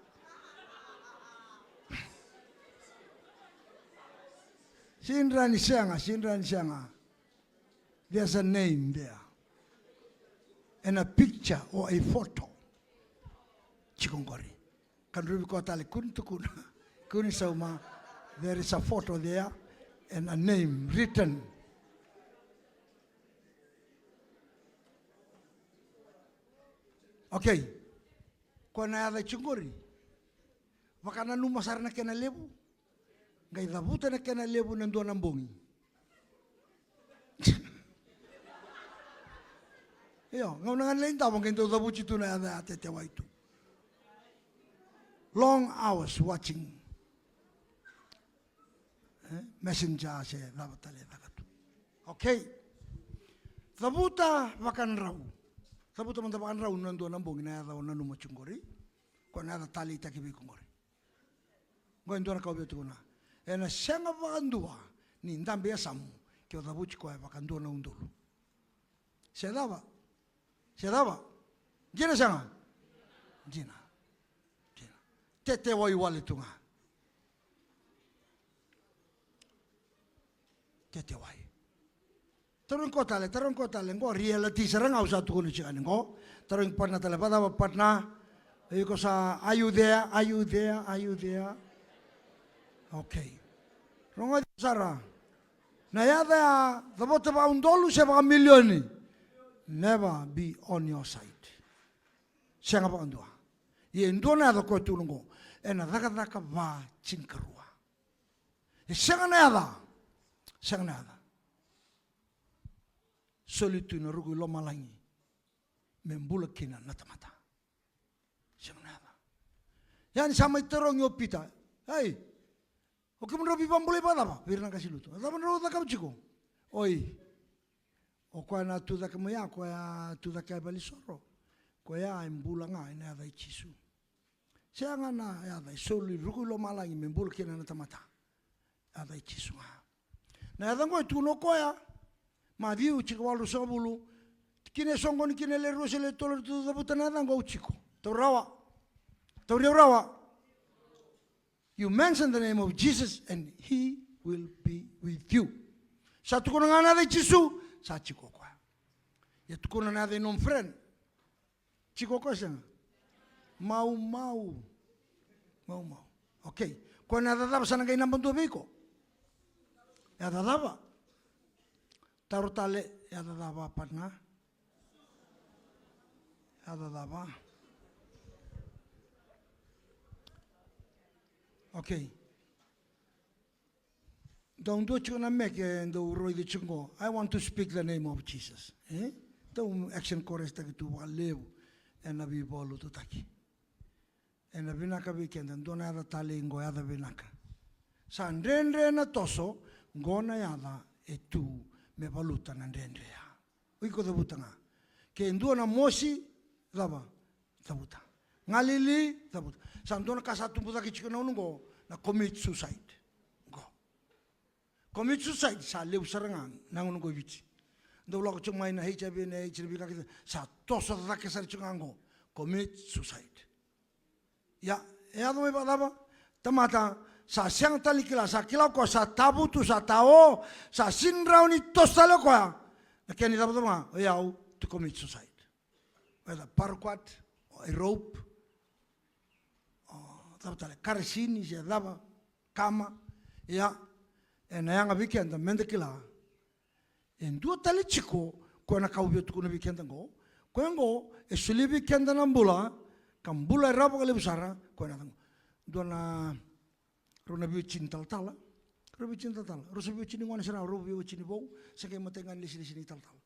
Sidra ni sega, sidra ni sega. There's a name there. And a picture or a photo. Tiko qori. Kadruvi koya tale, kua ni tukuna. Kua ni sauma. There is a photo there and a name written. Okay. Koya na yaca e tiko qori. Vakananuma sara na kena levu. Qai cavuta na kena levu na dua na bogi. Io, gauna ga ni lai davo qai dau cavuti tu na yaca ya, Tetewai tu. Long hours watching. E, Messenger se cava tale e caka tu. Okay. Cavuta vakadrau. Cavuta mada vakadrau na dua na bogi na yaca o nanuma tiko qori. Koya na yaca taleitaki vei iko qori. Qo e dua na ka au via tukuna. Ena sega vakadua ni dabe i yasamu ke o cavuti koya vakadua na udolu. Se cava? Se cava? Dina sega? Dina. Dina. Tetewai wale tu ga. Tetewai. Tarogi koya tale, tarogi koya tale, qo reality sara ga au sa tukuna tiko yani qo. Tarogi partner tale, vacava partner? Iko sa, are you there? Are you there? Are you there? Okay. Rogoci sara. Na yaca ya, cavuta vakaudolu se vakamilioni. Never be on your side. Sega vakadua. Ia e dua na yaca koya tukuna qo. Ena Cakacaka va tinikarua. E sega na yaca. Sega na yaca. Soli tu ina ruku i lomalagi me bula kina na tamata. Sega na yaca. Ia ni sa mai tarogi o Pita, ei, o kemudrau veivakabulai vakacava vei ira na qase lotu? A cava drau cakava tiko? Oi. O koya na tucake mai ya, koya tucake i valenisoro, koya e bula ga ena yaca i Jisu. Sega na yaca e soli ruku i lomalagi me bula kina na tamata. Yaca i Jisu ga. Na yaca qo e tukuna o koya. Maciu tinikawalu ruasagavulu. Tikina e soqoni kina, le rua se le tolu, ratou cavuta na yaca qo, au tiko. Taura rawa. Tauri au rawa. You mention the name of Jesus and he will be with you. Sa tukuna ga na yaca i Jisu, sa tiko o koya. Ia tukuna na yaca i nomu friend. Tiko o koya sega? Maumau. Maumau. Okay. Koya na yaca cava sa na qai naba dua vei iko? Yaca cava? Taro tale, yaca cava partner? Yaca cava? Okay. Dau dua tiko na meke, dau raica tiko qo, I want to speak the name of Jesus. E? Dau action chorus taki tu vakalevu ena veivakalotutaki. Ena vinaka vei keda, dua na yaca talei qo, yaca vinaka. Sa dredre na toso, qo na yaca e tu me valuta na dredre ya. O iko cavuta ga. Ke dua na mosi, cava? Cavuta. Galili, cavuta. Sa dua na ka sa tubu cake tiko na gauna qo, na commit suicide. Qo. Commit suicide sa levu sara ga na gauna qo i Viti. Dau lako tiko mai na H I V, na AIDS, na veika kece, sa toso cake sara tiko ga qo. Commit suicide. Ia, e yaco mai vakacava? Tamata sa sega tale ni kila, sa kila o koya sa tavutu, sa tao, sa sini rawa ni toso tale o koya. Na kena icavacava ga, o yau to commit suicide. Whether paraquat, or a rope, or cava tale, karasini se cava, kama. Ia, ena yaga vei keda meda kila. E dua tale tiko, koya na ka au via tukuna vei keda qo. Koya qo e solia vei keda na bula, ka bula e rawa vakalevu sara, koya na yaca qo. Dua na, rau na veiwatini talatala. Rau veiwatini talatala. Rau sa veiwatini gone sara, rau veiwatini vou, se qai matai ga ni lesilesi ni talatala.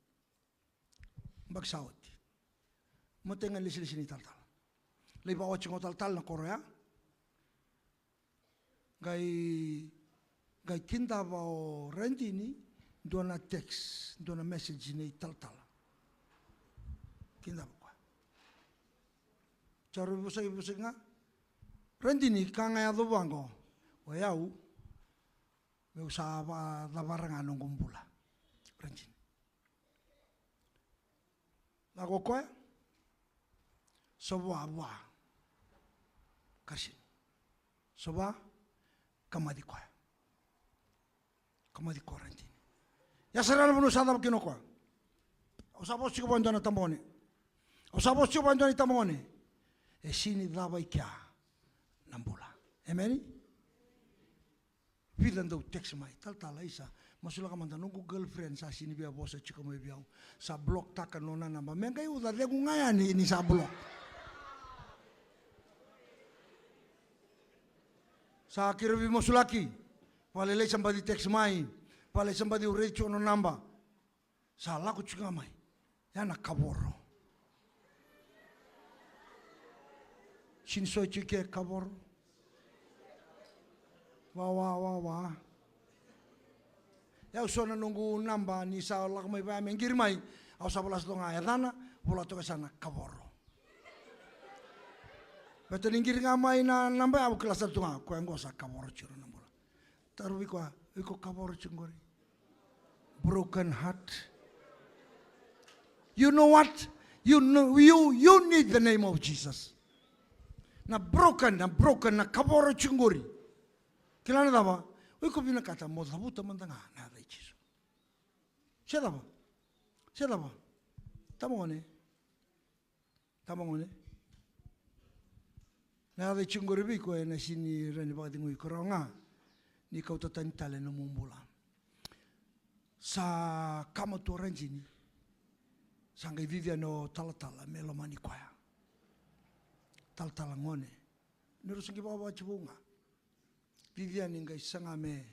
Baki sa oti. Matai ga ni lesilesi ni talatala. Lai vakawati qo talatala na koro ya. Qai, qai kidava o Radini, dua na text, dua na message nei talatala. Kidava koya. Sa rau veivosaki, veivosaki ga. Radini, ka ga yaco vaqo, o yau meu sa vakacavara ga noqu bula. Radini. Lako koya. Sova vua. Karisini. Sova. Kamaci koya. Kamaci koya, Radini. Ia sara na vanua sa cava kina o koya. Au sa vosa tiko vua e dua na tabagone. Au sa vosa tiko vua e dua na itabagone. E sini cava i kea na bula. Emeni. Vica dau text mai, "Talatala, isa, masulaka mada, noqu girlfriend sa sini via vosa tiko mai vei au. Sa block taka nona naba." Me qai uca, cegu ga yani ni sa block. Sa kere veimasulaki. Vale lai sa baci text mai. Vale sa baci, au raici tiko nona naba. Sa lako tiko ga mai. Ia na kavoro. Sini soi tiko ke kavoro. Wa, wa, wa, wa. Ia au so na noqu naba ni sa lako mai vaya me qiri mai. Au sa vola sa toka ga yacana, vola toka sa na kavoro. Baleta ni qiri ga mai na naba ya, au kila sara tu ga, koya qo sa kavoro tiko na bula. Tarovi koya, o iko kavoro tiko qori? Broken heart. You know what? You know, you, you need the name of Jesus. Na broken, na broken, na kavoro tiko qori. Kila na cava? O iko vinakata mo cavuta mada ga na yaca i Jisu. Se cava? Se cava? Tabagone. Tabagone. Na yaca i Jisu qori vei iko ena sini rawa ni vakacegui iko rawa ga ni kauta tani tale na nomu bula. Sa kama tu o Radini. Sa qai cici yani o Talatala me lomani koya. Talatala gone. Ni rau sa qai vakavakati vou ga. Cici yani qai saga me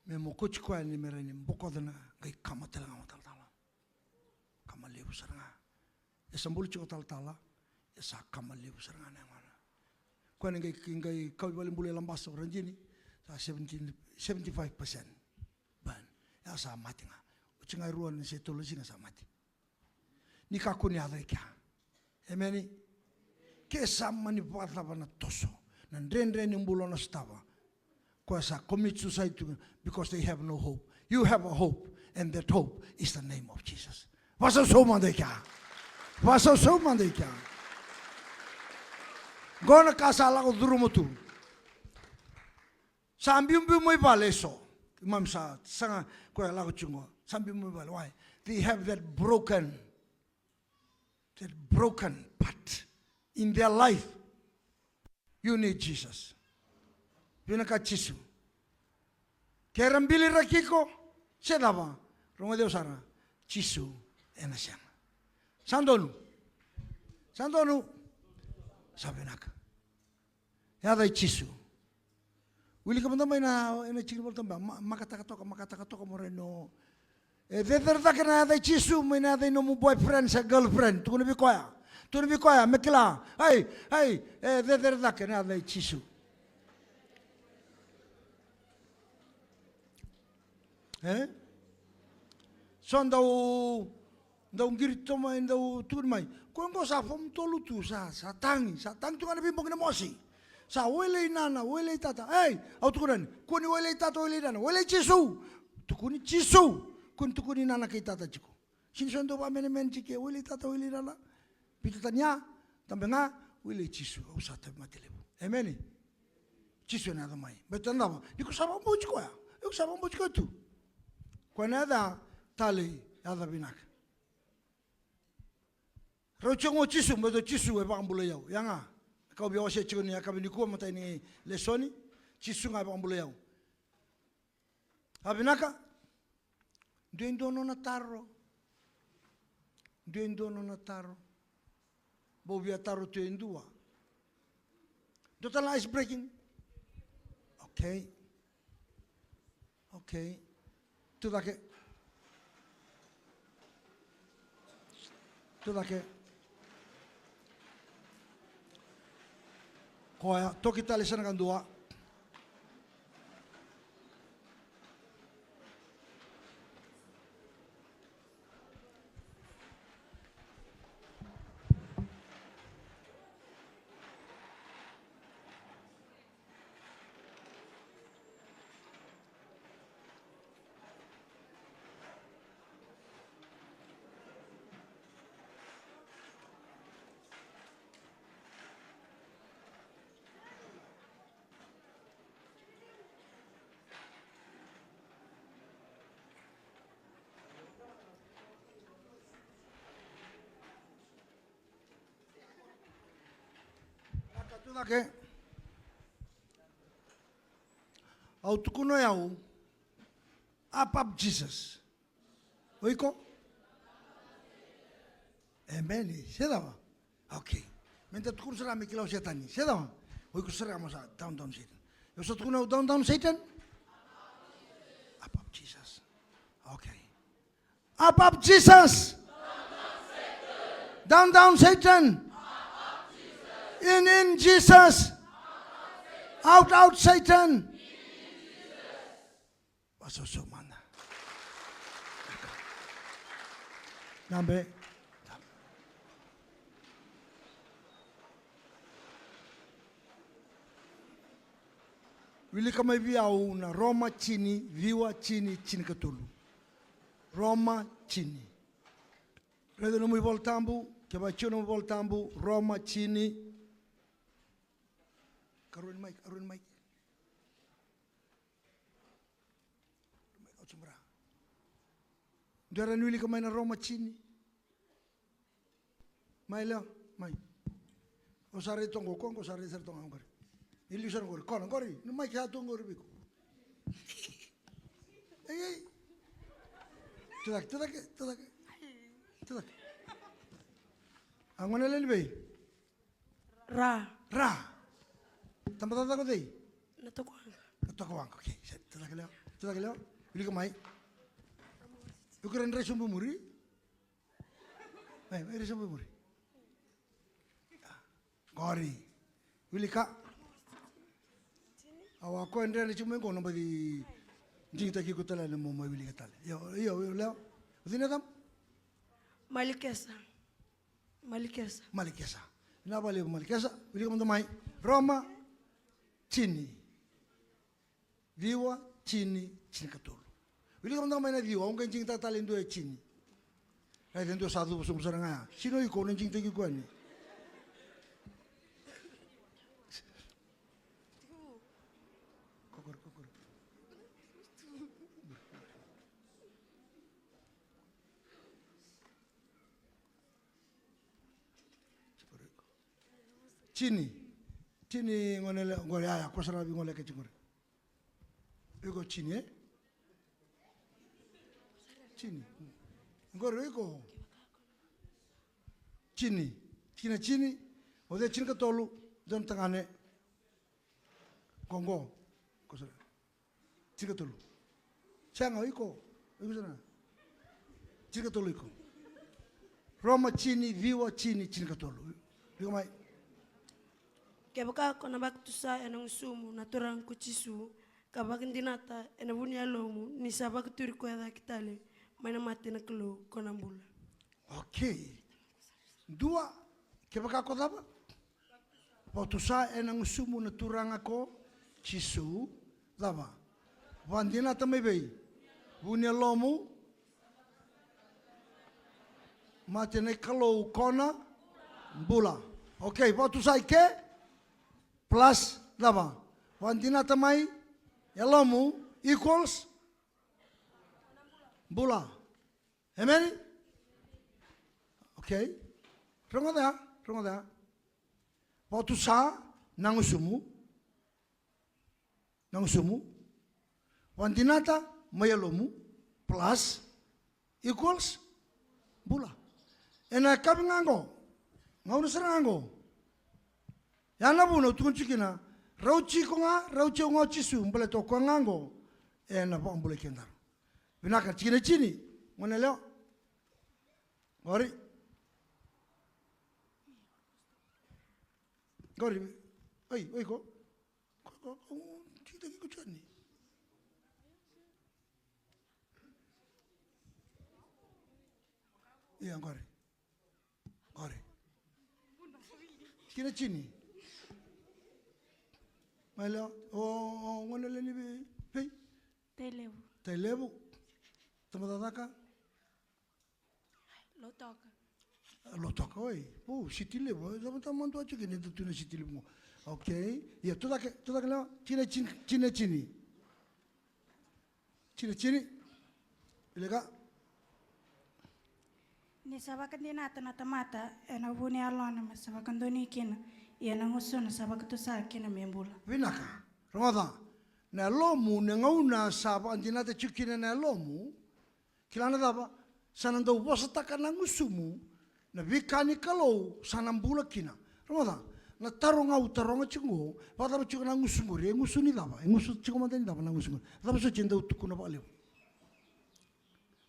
me mokoti koya ni me rawa ni bokoca na qai kama tale ga o Talatala. Kama levu sara ga. E sa buli tiko o Talatala, e sa kama levu sara ga na yagona. Koya ni qai, qai kau i valenibula i Labasa o Radini, sa seventeen, seventy-five percent. Ban, e a sa mate ga. Oti ga e rua na se tolu na siga sa mate. Ni kakua ni yaco e kea. Emeni. Ke sa mani vakacava na toso, na dredre ni bula o na sotava, koya sa commit suicide tu, because they have no hope. You have a hope, and that hope is the name of Jesus. Vasausau mada e kea. Vasausau mada e kea. Qo na ka sa lako curuma tu. Sa biubiu mai vale eso. Keimami sa saga koya lako tiko qo. Sa biu mai vale. Why? They have that broken, that broken part in their life. You need Jesus. Vinaka Jisu. Ke ra biliraki iko, se cava? Rogoci au sara. Jisu ena sega. Sa donu. Sa donu. Sa vinaka. Yaca i Jisu. Wilika mada mai na, ena tiki ni Volatabu, ma-, makataka toka, makataka toka mo raica. E cecere cake na yaca i Jisu mai na yaca i nomu boyfriend se girlfriend. Tukuna vei koya. Tukuna vei koya, me kila. Ai, ai, e cecere cake na yaca i Jisu. E? So dau, dau qiri tu mai, dau tukuni mai. Koya qo sa form tolu tu, sa, sa tagi, sa tagi tu ga na veibogi na mosi. Sa wailei nana, wailei tata. Ei, au tukuna ni, kua ni wailei tata, wailei nana, wailei Jisu. Tukuni Jisu. Kua ni tukuni nana kei tata tiko. Sini so dau vakamenemene tiko, wailei tata, wailei nana. Biuta tani ya, dabe ga, wailei Jisu, au sa tauvimate levu. Emeni. Jisu ena yaco mai. Baleta na cava? Ni ko sa vakabauti koya. Iko sa vakabauti koya tu. Koya na yaca talei, yaca vinaka. Rau tiko qo o Jisu, baleta o Jisu e vakabulai au. Ia ga, kau via wasea tiko ni yakavi nikua, matai ni lesoni. Jisu ga e vakabulai au. A vinaka? Dua e dua nona taro. Dua e dua nona taro. Bau via taro tu e dua. Dua tale na ice breaking. Okay. Okay. Tu cake. Tu cake. Koya, toki tale sa na ka dua. Cake. Au tukuna o yau, up, up, Jesus. O iko? Emeni. Se cava? Okay. Meda tukuna sara me kila o Setani. Se cava? O iko sara mo sa down, down, Satan. Au sa tukuna, down, down, Satan. Up, up, Jesus. Okay. Up, up, Jesus. Down, down, Satan. In, in, Jesus. Out, out, Satan. Vasoso mana. Nabe. Wilika mai vei au na Roma tini, ciwa, tini, tinikatolu. Roma tini. Raica nomu iVola Tabu, kevaka e tiko nomu iVola Tabu, Roma tini. Karua ni maiki, karua ni maiki. Dua e rawa ni wilika mai na Roma tini. Mai Leo, mai. O sa rai toka qo, o sa rai sara toka qori. Ni liu sara qori, kona qori, na maiki sa tu qori vei iko. Ei, ei. Tucake, tucake, tucake. Tucake. A gone lewe ni vei? Ra. Ra. Tabacakacaka o cei? Natokowaqa. Natokowaqa, okay. Sa, tucake Leo. Tucake Leo. Wilika mai. Iko rai sobu muri. Mai, mai rai sobu muri. Qori. Wilika. Au a koya dredre tiko mai qo na baci digitaki iko tale na mo mai wilika tale. Io, io, io, Leo. O cei na yacamu? Malikesa. Malikesa. Malikesa. Vinaka vakalevu Malikesa. Wilika mada mai. Roma tini. Ciwa, tini, tinikatolu. Wilika mada mai na ciwa, au qai digitaka tale e dua e tini. Raica e dua sa cuva sobu sara ga ya. Sega ni o iko na digitaki koya ni. Kokoro, kokoro. Tini. Tini. Tini gone lewe qori, ya, ya, ko sara vei gone lewe qori. Iko tini, e? Tini. Qori iko. Tini. Tini, tini. O cei tinikatolu, dua na tagane. Qo, qo. Ko sara. Tinikatolu. Sega, o iko. O iko sara. Tinikatolu iko. Roma tini, ciwa, tini, tinikatolu. Iko mai. Kevaka ko na vakatusa ena gusumu na Turaga ko Jisu, ka vakadinata ena vu ni yalomu ni sa vakaturi koya cake tale mai na mate na Kalou, ko na bula. Okay. Dua, kevaka ko cava? Vakatusa ena gusumu na Turaga ko Jisu, cava? Vakadinata mai vei? Vu ni yalomu. Mate na Kalou ko na bula. Okay, vakatusa i ke. Plus, cava? Vakadinata mai yalomu equals bula. Emeni? Okay. Rogoca, rogoca. Vakatusa na gusumu. Na gusumu. Vakadinata mai yalomu. Plus. Equals. Bula. Ena yakavi ga qo. Gauna sara ga qo. Ya na vuna au tukuna tiko kina. Rauti iko ga, rauti au ga o Jisu. Baleta o koya ga qo. Ena vakabulai kedaru. Vinaka, tikina e tini. Gone yalewa. Qori. Qori. Oi, oi ko. Ko, ko, ko, tikitaki ko Joni. Ia, qori. Qori. Tikina tini. Mai lewa, o, o, gone lewe ni vei, vei? Tailevu. Tailevu. Tabacakacaka. Lautoka. Lautoka, oi. O, Siti Levu. Cava ta madua tiko ni da tu na Siti Levu qo. Okay. Ia, tucake, tucake lewa. Tikina tini, tikina tini. Tikina tini. Wilika. Ni sa vakadinata na tamata ena vu ni yalona me sa vakadonui kina, Ia na gusuna sa vakatusa kina me bula. Vinaka. Rogoca. Na yalomu, na gauna sa vakadinata tiko kina na yalomu. Kila na cava? Sa na dau vosataka na gusumu. Na veika ni Kalou sa na bula kina. Rogoca. Na taro ga au taroga tiko qo. Vakacava tiko na gusu qori? E gusu ni cava? E gusu tiko mada ni cava na gusu qori? Cava soti e dau tukuna vakalevu?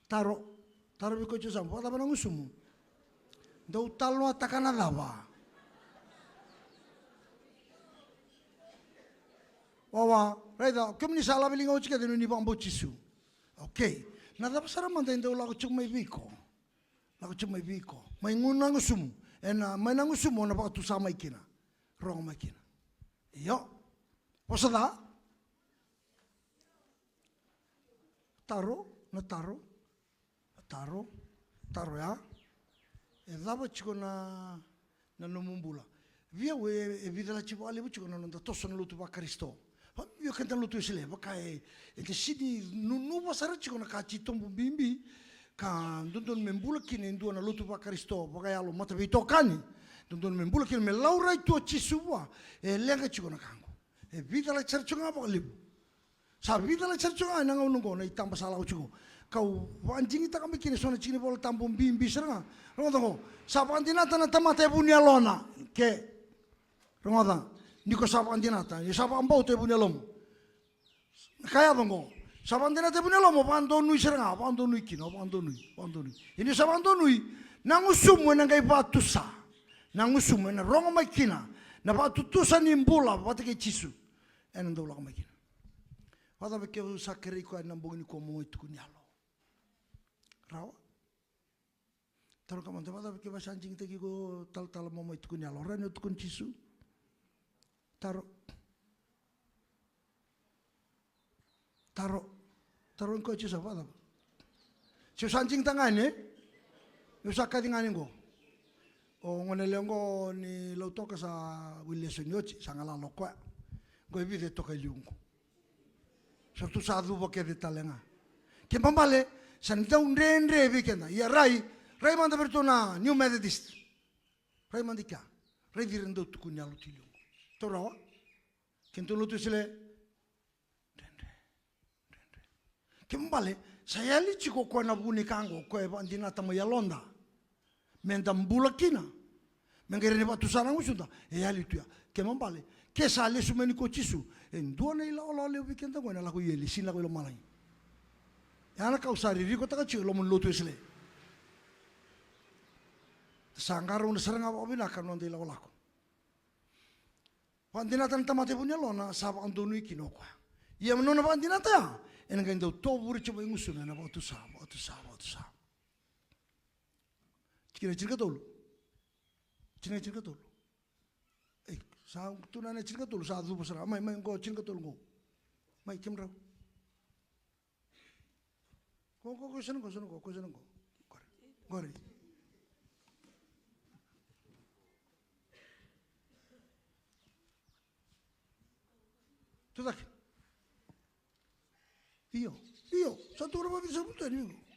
Taro. Taro vei koya tiko sa, vakacava na gusumu? Dau talanoataka na cava? Wawa, raica, kemuni sa lave liga oti kece ni vakabauti Jisu. Okay. Na cava sara mada e dau lako tiko mai vei iko? Lako tiko mai vei iko. Mai gu na gusumu. Ena, mai na gusumu, o na vakatusa mai kina. Rogo mai kina. Io. Vosa ca. Taro, na taro, na taro, taro ya. E cava tiko na, na nomu bula? Vei au e, e vica la tiko vakalevu tiko na noda toso na lotu vaKarisito. Vakabibi o keda na lotu Wesele, vaka e, e te sini nunuva sara tiko na ka titobu bibi, ka dodonu me bula kina e dua na lotu vaKarisito, vakayalo mataveitokani. Dodonu me bula kina me laurai tu o Jisu vua, e leqa tiko na ka qo. E vica la sara tiko ga vakalevu. Sa vica la sara tiko ga ena gauna oqo na itaba sa lako tiko. Kau vakadigitaka mai kina eso na tiki ni Vola Tabu bibi sara ga. Rogoca oqo. Sa vakadinata na tamata e vu ni yalona. Ke. Rogoca. Ni ko sa vakadinata. Ni sa vakabauta e vu ni yalomu. Na ka yaco oqo. Sa vakadinata e vu ni yalomu. Vakadonui sara ga. Vakadonui kina. Vakadonui. Vakadonui. Ia ni sa vakadonui. Na gusumu ena qai vakatusa. Na gusumu ena rogo mai kina. Na vakatutusa ni bula vata kei Jisu. Ena dau lako mai kina. Vakacava ke au sa kerei koya ena bogi nikua mo mai tukuni yalo? Rawa? Taro ka mada, vakacava ke au sa digitaki iko talatala mo mai tukuni yalo? Rawa ni o tukuni Jisu? Taro. Taro. Taro ni koya Jisu sa vakacava? Se au sa digitaka ga yani, e? Au sa kaci ga yani qo. O gone yalewa qo ni Lautoka sa wili lesoni oti, sa galala o koya. Qo e vica e toka e liu qo. Sa ratou sa cuva kece tale ga. Ke babale, sa dau dredre vei keda. Ia rai, rai mada vei ratou na New Methodist. Rai mada i kea. Raici ira dau tukuni yalo tu i liu qo. Taura wa? Kedatou lotu Wesele. Dredre. Dredre. Ke babale, sa yali tiko o koya na vu ni ka qo, o koya e vakadinata mai yaloda. Meda bula kina. Me qai rawa ni vakatusa na gusuda, e yali tu ya. Ke babale, ke sa lesu mai ni ko Jisu, e dua na ilakolako levu vei keda qo ena lako i eli, sega ni lako i lomalagi. Ya na ka au sa ririkotaka tiko e loma ni lotu Wesele. Sa qarauna sara ga vakavinaka na noda ilakolako. Vakadinata na tamata e vu ni yalona, sa vakadonui kina o koya. Ia na nona vakadinata ya, ena qai dau tovure tiko mai gusuna, ena vakatusa, vakatusa, vakatusa. Tikina tinikatolu. Tikina tinikatolu. Ei, sa tu na tinikatolu, sa cuva sara. Mai, mai, qo tinikatolu qo. Mai, kemudrau. Qo, qo, qo, sa na qo, sa na qo, qo, sa na qo. Qori. Qori. Tucake. Io, io, sa tu na vakavica sa vuta ni.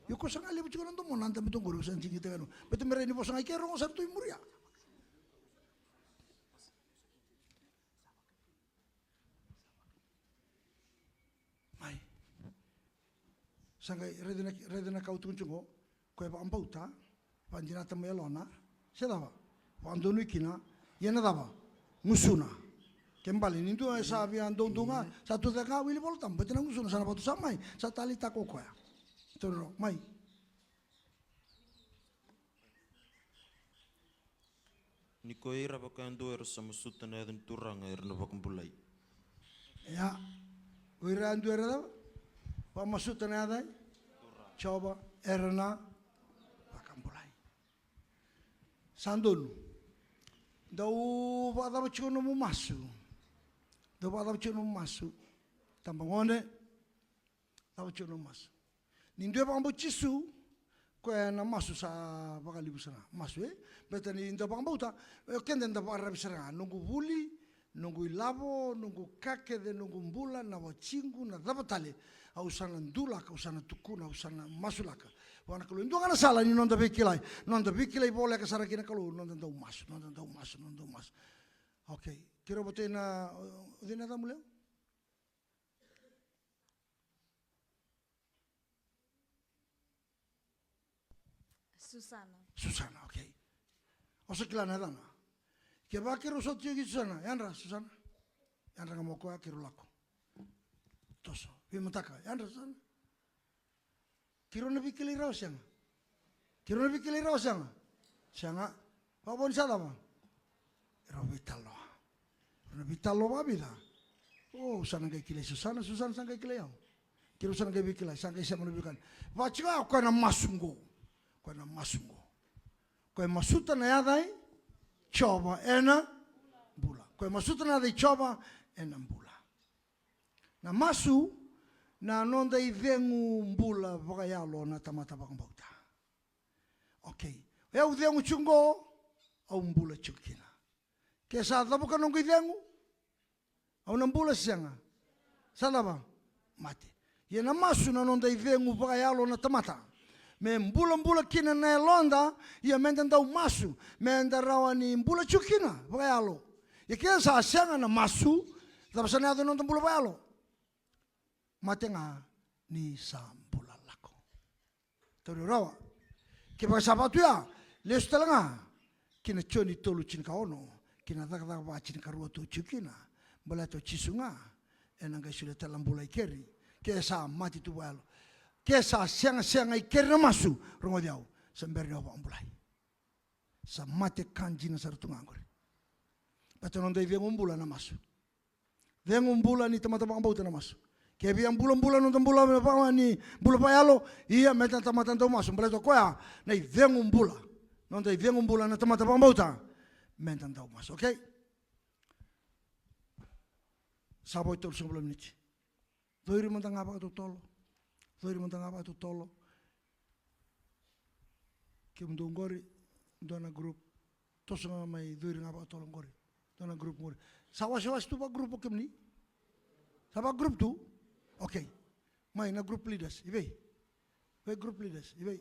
Io, ko sa ga levu tiko na domona, na dabe tu qori, sa digitaka. Baleta me rai ni vosa ga i ke rogo sa tu i muria. Mai. Sa qai raica na, raica na ka au tukuna tiko qo, ko e vakabauta, vakadinata mai yalona, se cava? Vakadonui kina, ia na cava? Gusuna. Ke bale, ni dua e sa via doudou ga, sa tu cake ga, wili Vola Tabu, baleta na gusuna, sa na vakatusa mai, sa taleitaka o koya. Taura, mai. Ni ko ira vakayadua era sa masuta na yaca ni Turaga era na vakabulai. Ia, ko ira yadua era cava? Vakamasuta na yaca i Jiova era na vakabulai. Sa donu. Dau vakacava tiko nomu masu? Dau vakacava tiko nomu masu? Tabagone. Cava tiko na masu? Ni dua e vakabauti Jisu, koya na masu sa vakalevu sara ga. Masu, e? Baleta ni da vakabauta, e, keda da vakararavi sara ga. Noqu vuli, noqu ilavo, noqu ka kece, noqu bula, na watiqu, na cava tale, au sa na dulaka, au sa na tukuna, au sa na masulaka vua na Kalou. E dua ga na sala ni noda veikilai, noda veikilai voleka sara kei na Kalou, noda dau masu, noda dau masu, noda dau masu. Okay. Keirau vata na, o, o cei na yacamu levu? Susana. Susana, okay. O sa kila na yacana? Kevaka keirau sota tiko kei Susana, yadra Susana. Yadra ga mai o koya, keirau lako. Toso. Veimataka, yadra Susana. Keirau na veikilai rawa, sega? Keirau na veikilai rawa, sega? Sega. Vakavo ni sa cava? Rau veitalo. Rau na veitalo vakavica? O, au sa na qai kilai Susana, Susana sa qai kilai au. Keirau sa na qai veikilai, sa qai sema na veiwekani. Vakatiko ya, o koya na masu qo. O koya na masu qo. O koya e masuta na yaca i Jiova ena bula. O koya e masuta na yaca i Jiova ena bula. Na masu, na noda icegu bula vakayalo na tamata vakabauta. Okay. O yau cegu tiko qo, au bula tiko kina. Ke sa cavuka noqu icegu, au na bula se sega? Sa cava? Mate. Ia na masu na noda icegu vakayalo na tamata. Me bulabula kina na yaloda, ia meda dau masu, meda rawa ni bula tiko kina vakayalo. Ia ke sa sega na masu, cava sa na yaco ena noda bula vakayalo? Mate ga ni sa bula lako. Tauri rawa. Kevaka sa vaka tu ya, lesu tale ga ki na Joni tolu tinikaono, ki na Cakacaka va tinikarua tou tiko kina. Baleta o Jisu ga ena qai solia tale na bula i keri. Ke sa mate tu vakayalo, ke sa segasega i keri na masu, rogoci au, sa bera ni o vakabulai. Sa mate ka dina sara tu ga qori. Baleta na noda icegu bula na masu. Cegu bula ni tamata vakabauta na masu. Ke via bulabula na noda bula, vaka ni bula vakayalo, ia meda tamata dau masu. Baleta o koya na icegu bula. Noda icegu bula na tamata vakabauta, meda dau masu, okay? Sa vo e tolusagavulu na miniti. Cori mada ga vakatotolo. Cori mada ga vakatotolo. Kemudou qori, dua na group. Toso ga mai, cori ga vakatotolo qori. Dua na group qori. Sa wasewase tu vaka group o kemuni? Sa vaka group tu? Okay. Mai na group leaders, i vei? Vei group leaders, i vei?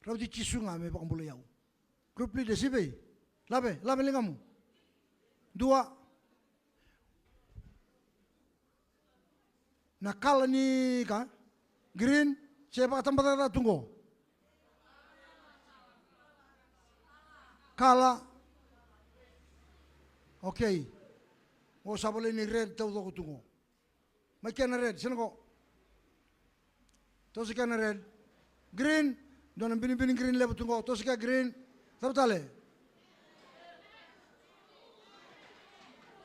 Rauti Jisu ga me vakabulai au. Group leaders, i vei? Lave, lave ligamu. Dua. Na kala ni ka green, se vakatabacakacaka tu qo. Kala. Okay. O sa volai ni red taucoko tu qo. Mai kena red, sega qo. Toso kena red. Green, dua na binibini green levu tu qo, toso kena green. Cava tale?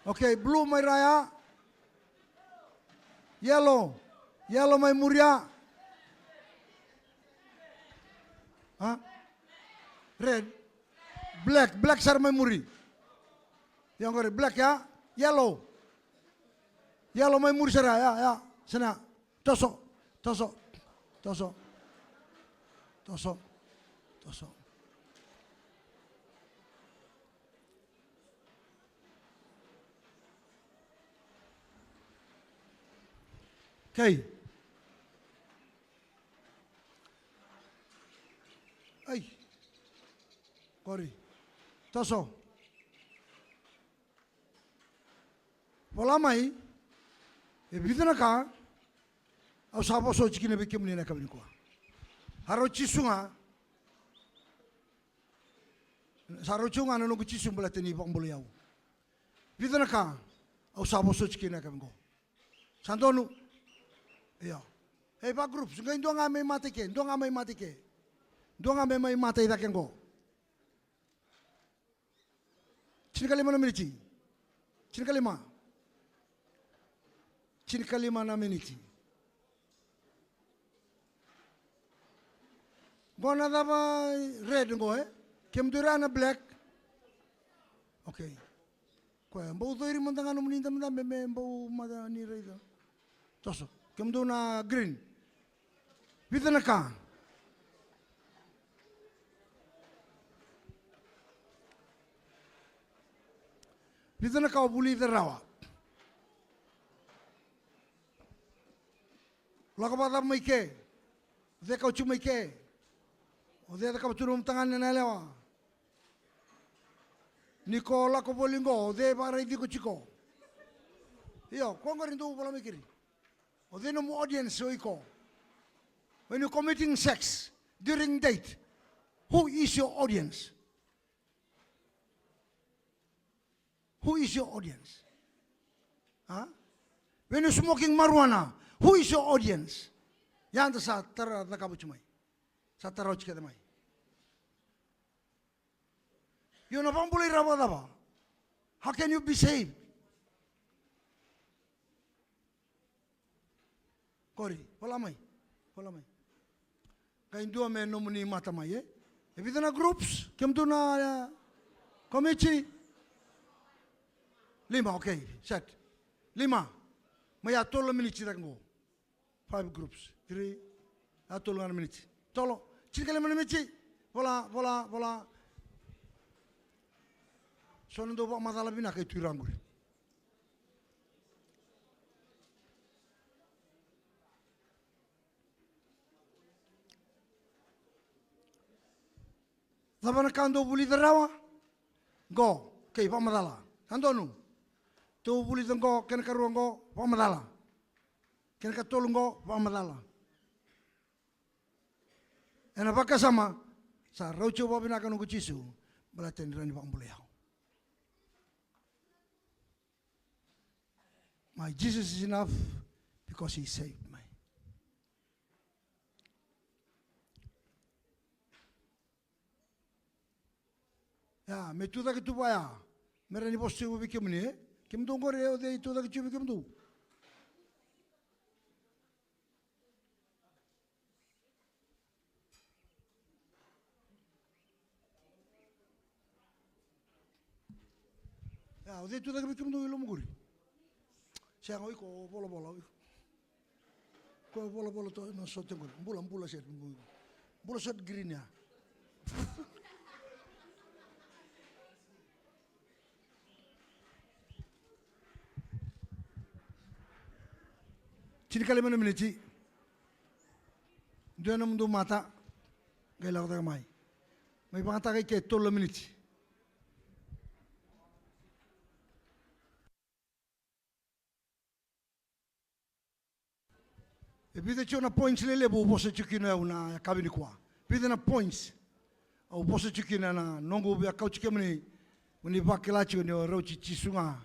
Okay, blue mai ra ya. Yellow. Yellow mai muri ya. Ha? Red. Black, black sara mai muri. Ia qori, black ya. Yellow. Yellow mai muri sara, ya, ya. Sena. Toso, toso, toso. Toso, toso. Okay. Ai. Qori. Toso. Vola mai, e vica na ka au sa vosoti kina vei kemuni ena yakavi nikua. A rau Jisu ga, sa rau Jisu ga na noqu Jisu baleta ni vakabulai au. Vica na ka au sa vosoti kina ena yakavi qo. Sa donu? Io. Ei, va groups, qai dua ga mai mata i ke, dua ga mai mata i ke. Dua ga mai, mai mata i cake qo. Tinikalima na miniti. Tinikalima. Tinikalima na miniti. Qo na cava red qo, e? Kemudou ira na black. Okay. Koya, bau cori mada ga nomuni dabedabe me bau mada ni raica. Toso. Kemudou na green. Vica na ka. Vica na ka o vulica rawa. Lako vakacava mai ke? O cei kauti mai ke? O cei cakava tu na nomu tagane na yalewa? Ni ko lako voli qo, o cei vakaraici iko tiko? Io, ko qori dou vola mai keri. O cei nomu audience o iko? When you committing sex during date, who is your audience? Who is your audience? Huh? When you smoking marijuana, who is your audience? Ia da sa tara cakava oti mai. Sa tara oti kece mai. Io, na vakabulai rawa cava? How can you be saved? Qori, vola mai. Vola mai. Qai dua me nomuni mata mai, e? E vica na groups? Kemudou na, e, komiti? Lima, okay, set. Lima. Mai ya tolu na miniti cake qo. Five groups. Three. Ya tolu ga na miniti. Tolo. Tinikalima na miniti. Vola, vola, vola. So na dou vakamacala vinaka e tu i ra qori. Cava na ka dou vulica rawa? Qo, kei vakamacala. Sa donu. Dou vulica qo, kena karua qo, vakamacala. Kena katolu qo, vakamacala. Ena vakasama, sa rauti au vakavinaka noqu Jisu, baleta ni rawa ni vakabulai au. My Jesus is enough because he saved me. Ia, me tu cake tu vaya. Me rawa ni vosa tiko vei kemuni, e? Kemudou qori, e, o cei tu cake tiko vei kemudou? Ia, o cei tu cake vei kemudou i loma qori? Sega, o iko o volavola, o iko. Ko volavola tu na sote qori. Bula, bula set. Bula set green ya. Tinikalima na miniti. Dua na nomudou mata. Qai lako cake mai. Mai vakayagataka i ke tolu na miniti. E vica tiko na points lelevu au vosa tiko kina au na yakavi nikua. Vica na points au vosa tiko kina na noqu via kauti kemuni, mo ni vakila tiko ni o rauti Jisu ga.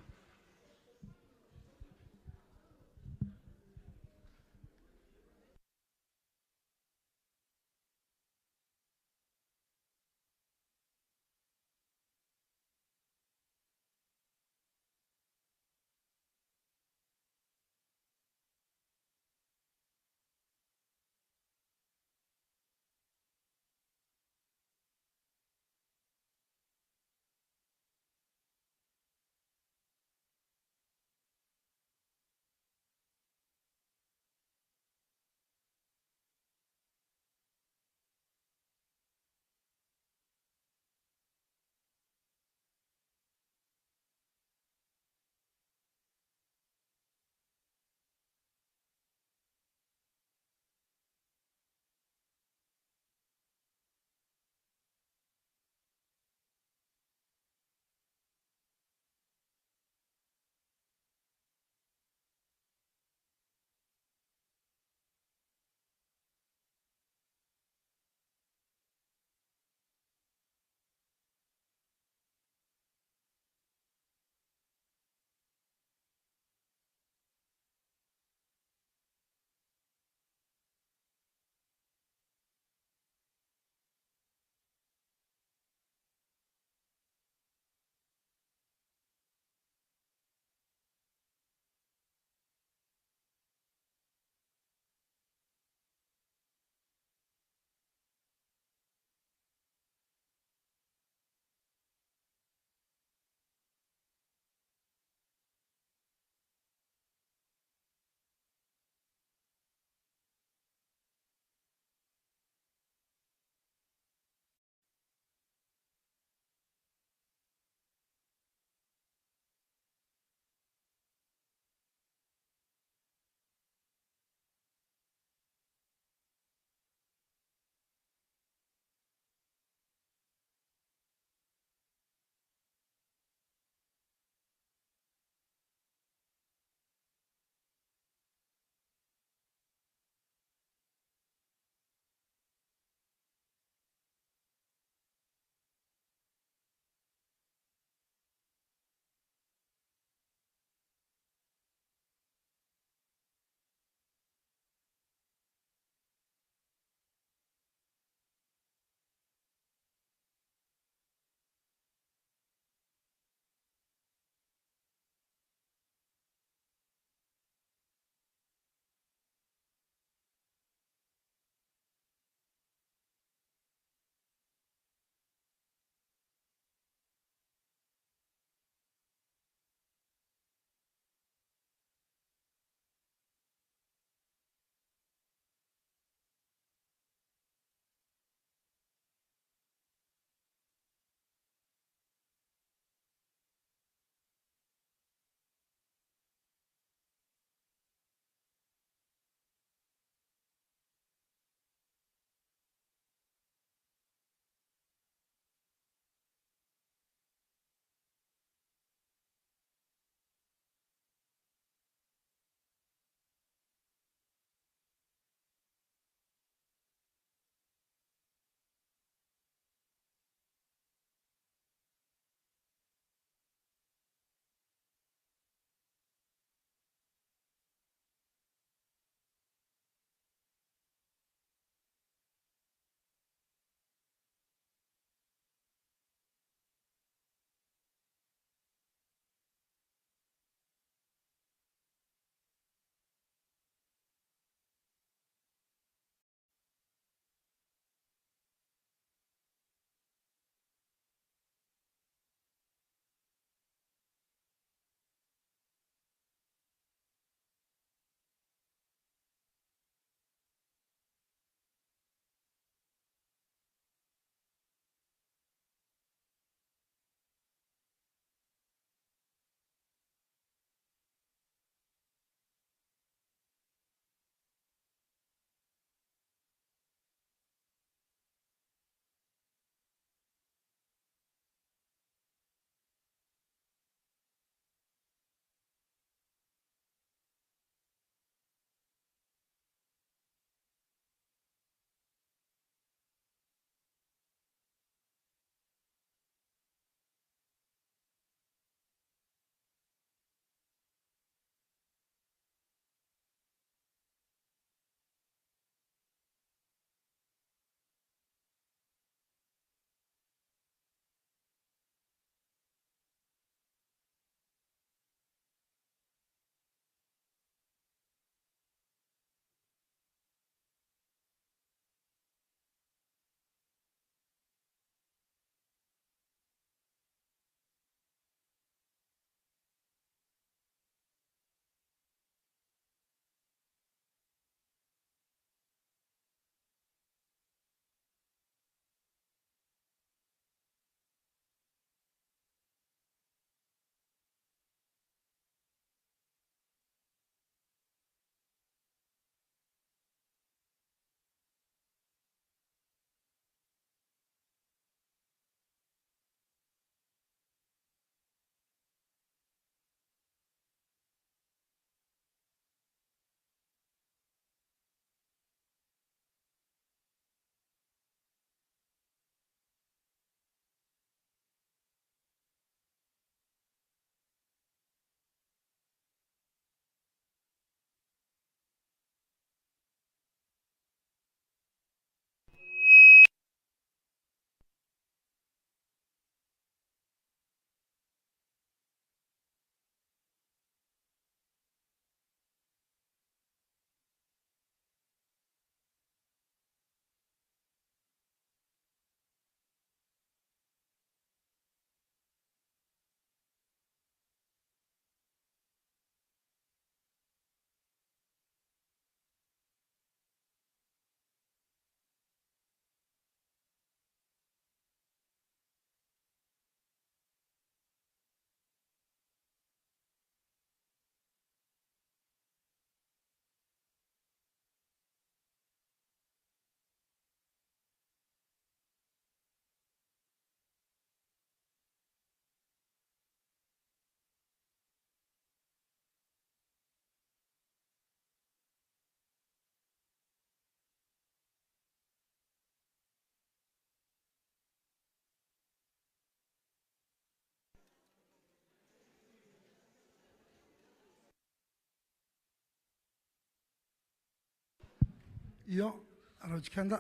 Io, a rauti keda.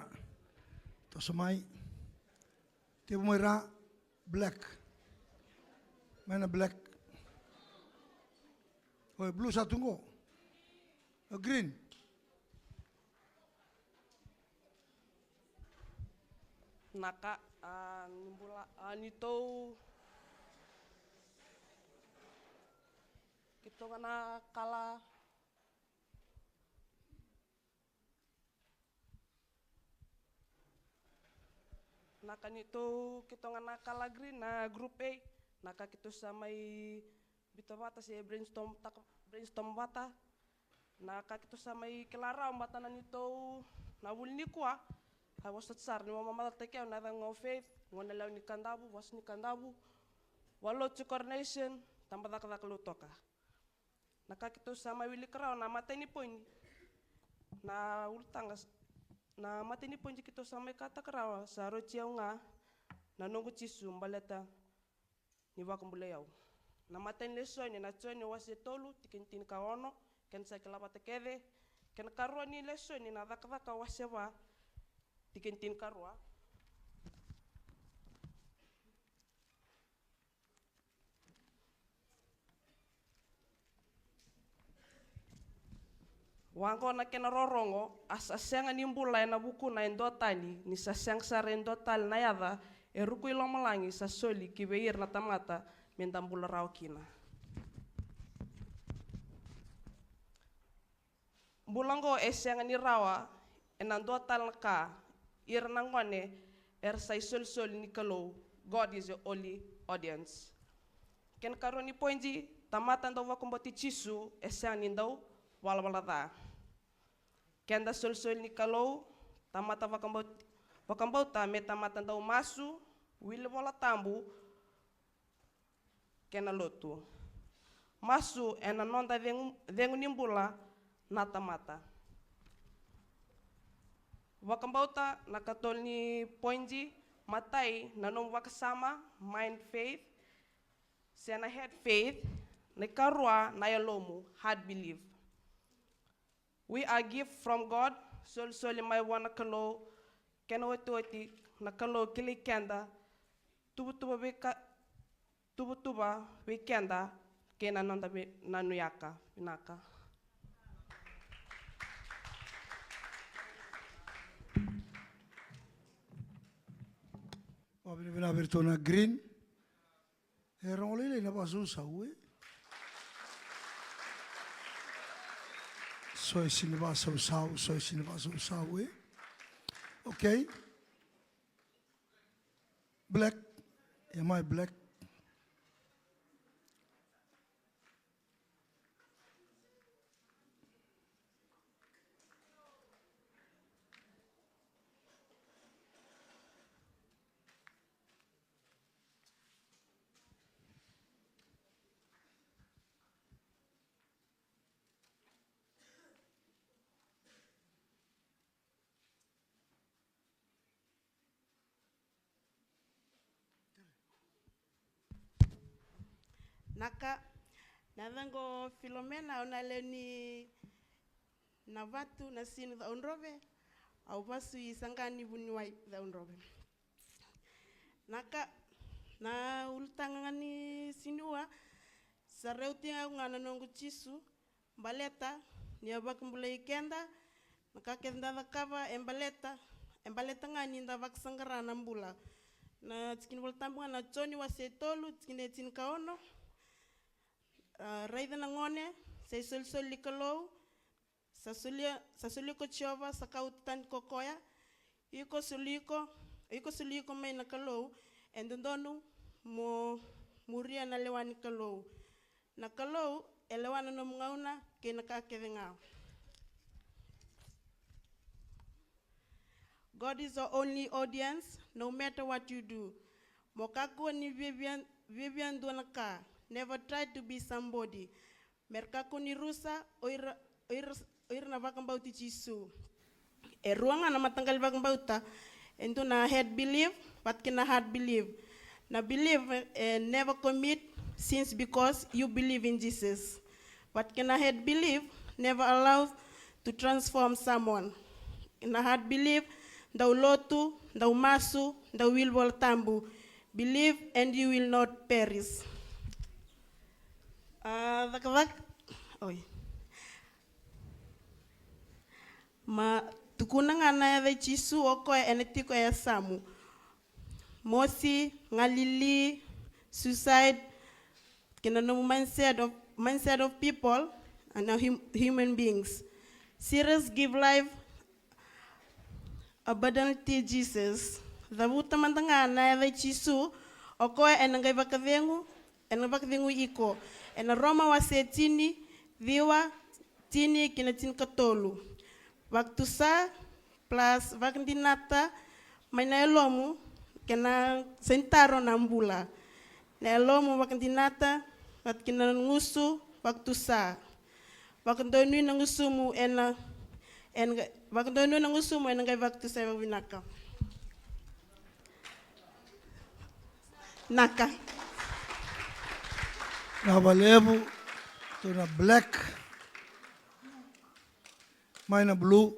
Toso mai. Tevu mai ra, black. Mai na black. Oi, blue sa tu qo. O green. Naka, a, ni bula, a, ni tou. Keitou ga na kala. Na ka ni tou, keitou ga na kala green na group A, na ka keitou sa mai biuta vata se brainstorm taka, brainstorm vata. Na ka keitou sa mai kila rawa vata na ni tou na vuli ni kua. A vosa sara ni mamacalataki au na yaca ga o Faith, gone lewa ni Kadavu, vosa ni Kadavu, Valotu Coronation, Tabacakacaka Lautoka. Na ka keitou sa mai wilika rawa na matai ni poini. Na ulutaga s-, na matai ni poini keitou sa mai kataka rawa sa rauti au ga na noqu Jisu baleta ni vakabulai au. Na matai ni lesoni na Joni wase tolu, tikina tinikaono, kena sa kila vata kece. Kena karua ni lesoni na Cakacaka wase va, tikina tinikarua. Vaqo na kena rorogo, a sa sega ni bula ena vukuna e dua tani, ni sa sega sara e dua tale na yaca e ruku i lomalagi sa soli ki vei ira na tamata me da bula rawa kina. Bula oqo e sega ni rawa ena dua tale na ka, ira na gone era sa isolisoli ni Kalou, God is a holy audience. Kena karua ni poidi, tamata dau vakabauti Jisu e sega ni dau valavala ca. Keda solisoli ni Kalou, tamata vakabauti, vakabauta me tamata dau masu, wili Vola Tabu, kei na lotu. Masu ena noda cegu, cegu ni bula na tamata. Vakabauta na katolu ni poidi, matai na nomu vakasama, mind faith, se na head faith, na ikarua na yalomu, heart belief. We are gift from God, solisoli mai vua na Kalou, kena otioti na Kalou kilai keda, tuvatuva vei ka-, tuvatuva vei keda kei na noda vei-, nanuyaka. Vinaka. Vakavinavinaka vei iratou na green. E rogo lailai na vakasausau, e? So e sini vakasausau, so e sini vakasausau, e? Okay. Black. Ia mai black. Naka, na yacaqu o Filomena, au na lewe ni Navatu, na Sini Caudrove, au vasu i Saqa ni Vuniwai Caudrove. Naka, na ulutaga ga ni Sini Ua, sa rauti au ga na noqu Jisu, baleta ni a vakabulai keda, na ka kece da cakava e baleta, e baleta ga ni da vakasaqara na bula. Na tikina Vola Tabu ga na Joni wase tolu, tikina e tinikaono. A, raica na gone, sa isolisoli ni Kalou, sa solia, sa solia ko Jiova, sa kauta tani ko koya, iko soli iko, iko soli iko mai na Kalou, e dodonu mo muria na lewa ni Kalou. Na Kalou e lewa na nomu gauna kei na ka kece ga. God is the only audience, no matter what you do. Mo kakua ni viavia, viavia dua na ka. Never try to be somebody. Me ra kakua ni rusa o ira, o ira, o ira na vakabauti Jisu. E rua ga na mataqali vakabauta, e dua na head belief, vata kei na heart belief. Na belief, eh, never commit sins because you believe in Jesus. Vata kei na head belief, never allow to transform someone. na hard belief, dau lotu, dau masu, dau wili Vola Tabu. Believe and you will not perish. A, cakacaka. Oi. Ma tukuna ga na yaca i Jisu, o koya ena tiko e yasamu. Mosi, galili, suicide, kei na nomu mindset of, mindset of people and hum-, human beings. Serious, give life abundantly, Jesus. Cavuta mada ga na yaca i Jisu, o koya ena qai vakacegu, ena vakacegu iko. Ena Roma wase tini, ciwa, tini kei na tinikatolu. Vakatusa plus vakadinata mai na yalomu, kei na sainitaro na bula. Na yalomu vakadinata, vata kei na gusu vakatusa. Vakadonui na gusumu ena, ena, vakadonui na gusumu ena qai vakatusa vakavinaka. Naka. Vinaka vakalevu, tu na black. Mai na blue.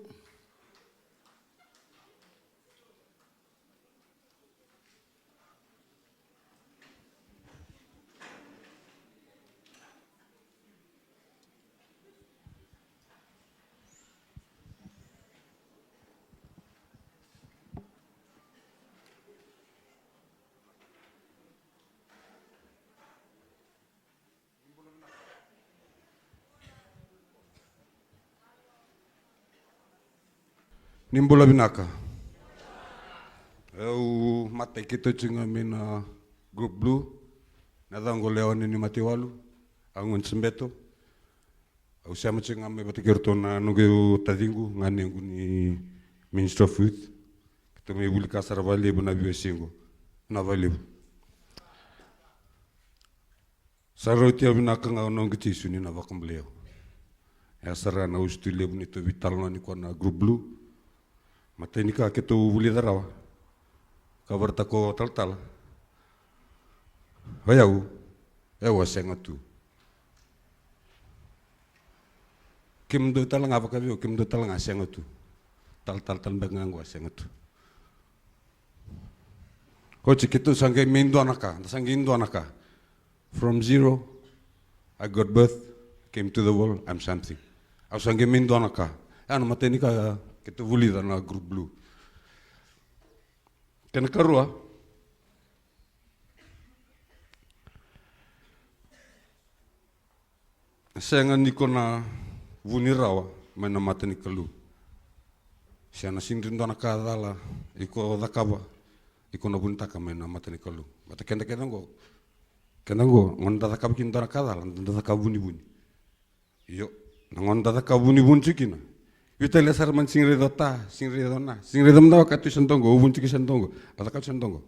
Ni bula vinaka. Au matai keitou tiko ga mai na group blue. Na yacaqu o Leoni ni Mataiwalu. Au gone ni Sabeto. Au sema tiko ga mai vata kei iratou na noqu taciqu, ganequ ni Ministry of Youth. Keitou mai vuli ka sara vakalevu na veiwasei qo. Na vakalevu. Sa rauti au vinaka ga o noqu Jisu ni na vakabulai au. E a sara na usutu levu ni tou veitalanoa ni koya na group blue. Matai ni ka keitou vulica rawa. Ka varataka o talatala. O yau, o yau a sega tu. Kemudou tale ga vaka vei au, kemudou tale ga a sega tu. Talatala tale beka ga qo a sega tu. Oti keitou sa qai mai dua na ka, da sa qai dua na ka. From zero, I got birth, came to the world, I'm something. Au sa qai mai dua na ka. Ya na matai ni ka keitou vulica na group blue. Kena karua, sega ni ko na vuni rawa mai na mata ni Kalou. Se na sega ni dua na ka cala iko cakava, iko na vunitaka mai na mata ni Kalou. Mata keda kece qo, keda qo, gauna da cakava kina dua na ka cala, da cakava vunivuni. Io, na gauna da cakava vunivuni tiko kina. Io, tale sara mani sega ni raica o ta, sega ni raica o na, sega ni raica mada o ka tu e sa dua qo, o vuni tiko e sa dua qo, a cakava tu e sa dua qo.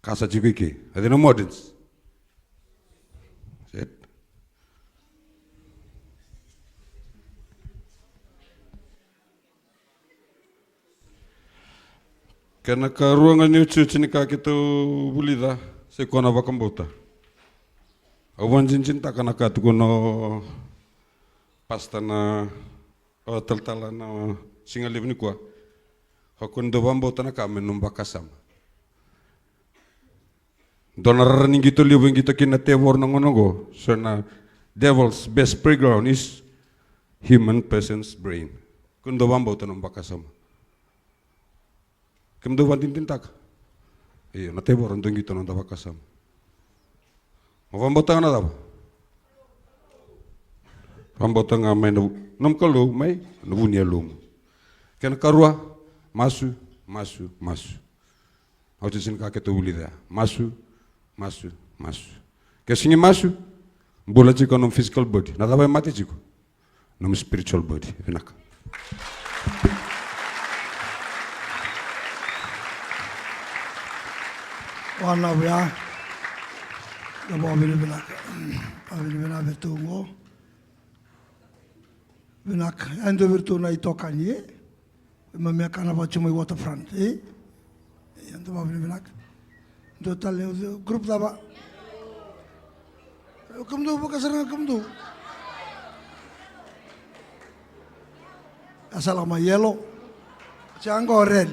Ka sa tiko i ke. A cei na modens? Set. Kena karua ga ni otioti ni ka keitou vulica, sai koya na vakabauta. Au vakadinadinataka na ka tukuna o pasta na, o talatala na siga levu nikua. O koya ni dau vakabauta na ka me nomu vakasama. Dua na rara ni qito levu e qito kina na tevoro na gauna oqo. So na devil's best playground is human person's brain. Ko ni dau vakabauta na vakasama. Kemudou vakadinadinataka. Io, na tevoro dau qito na noda vakasama. Mo vakabauta ga na cava? Vakabauta ga mai na nomu Kalou, mai na vu ni yalomu. Kena karua, masu, masu, masu. Au tiko sini ka keitou vulica. Masu, masu, masu. Ke sigi masu, bula tiko nomu physical body. Na cava e mate tiko? Nomu spiritual body. Vinaka. Wana vea. Na vakavinavinaka. Vakavinavinaka vei tou qo. Vinaka. E dua vei iratou na itokani, e? Mai Mekana vaka tiko mai Waterfront, e? E, e dua vakavinavinaka. Dua tale, o group cava? O kemudou vaka sara ga kemudou. A sa lako mai yellow. Sa qo, Red.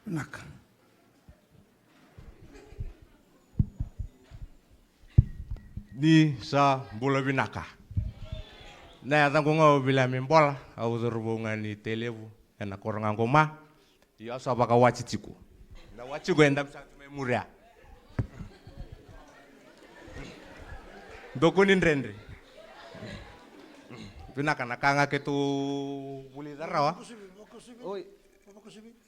Vinaka. Ni sa bula vinaka. Na yacaqu ga o Viliame Bola, au cauravou ga ni Tailevu, ena koro ga qo mai. Io, au sa vakawati tiko. Na wati qo e dabe saka tu mai muri ya. Dou kua ni dredre. Vinaka, na ka ga keitou vulica rawa. Oi.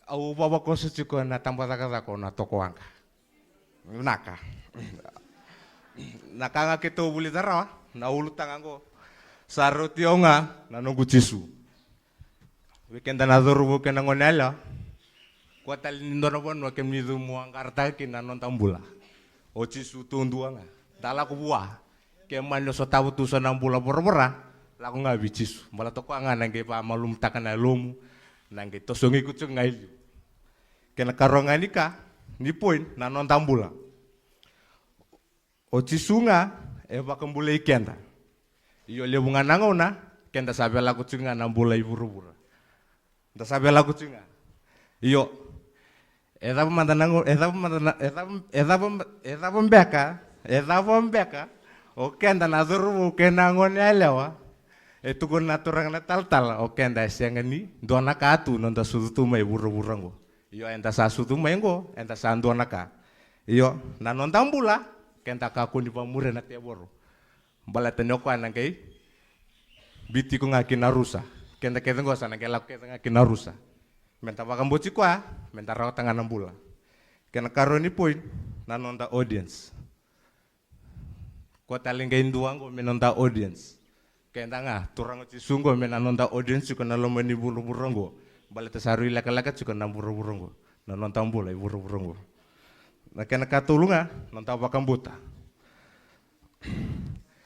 Au vavakoso tiko ena tabacakacaka o Natokowaqa. Vinaka. Na ka ga keitou vulica rawa, na ulutaga qo. Sa rauti au ga na noqu Jisu. Vei keda na cauravou kei na gone yalewa. Koya tale ni dua na vanua kemuni cuva mo waqarataka kina na noda bula. O Jisu taudua ga. Da lako vua. Ke mani o sotava tu so na bula voravora, lako ga vei Jisu. Baleta o koya ga na qai vakamalumutaka na yalomu, na qai tosogi iko tiko ga i liu. Kei na karua ga ni ka, ni point, na noda bula. O Jisu ga e vakabulai keda. Io, levu ga na gauna, keda sa via lako tiko ga na bula i vuravura. Da sa via lako tiko ga. Io. E cava mada na gauna, e cava mada na, e cava, e cava, e cava beka, e cava beka. O keda na cauravou kei na gone yalewa. E tukuna na turaga na talatala, o keda e sega ni dua na ka tu noda sucu tu mai vuravura qo. Io, eda sa sucu mai qo, eda sa dua na ka. Io, na noda bula, keda kakua ni vakamuria na tevoro. Baleta ni o koya na qai biuti iko ga ki na rusa. Keda kece qo sa na qai lako kece ga ki na rusa. Meda vakabauti koya, meda rawata ga na bula. Kei na karua ni point, na noda audience. Koya tale qai dua qo me noda audience. Keda ga, turaga o Jisu qo me na noda audience iko na loma ni vuravura qo. Baleta sa rui lekaleka tiko na vuravura qo. Na noda bula i vuravura qo. Na kena katolu ga, noda vakabauta.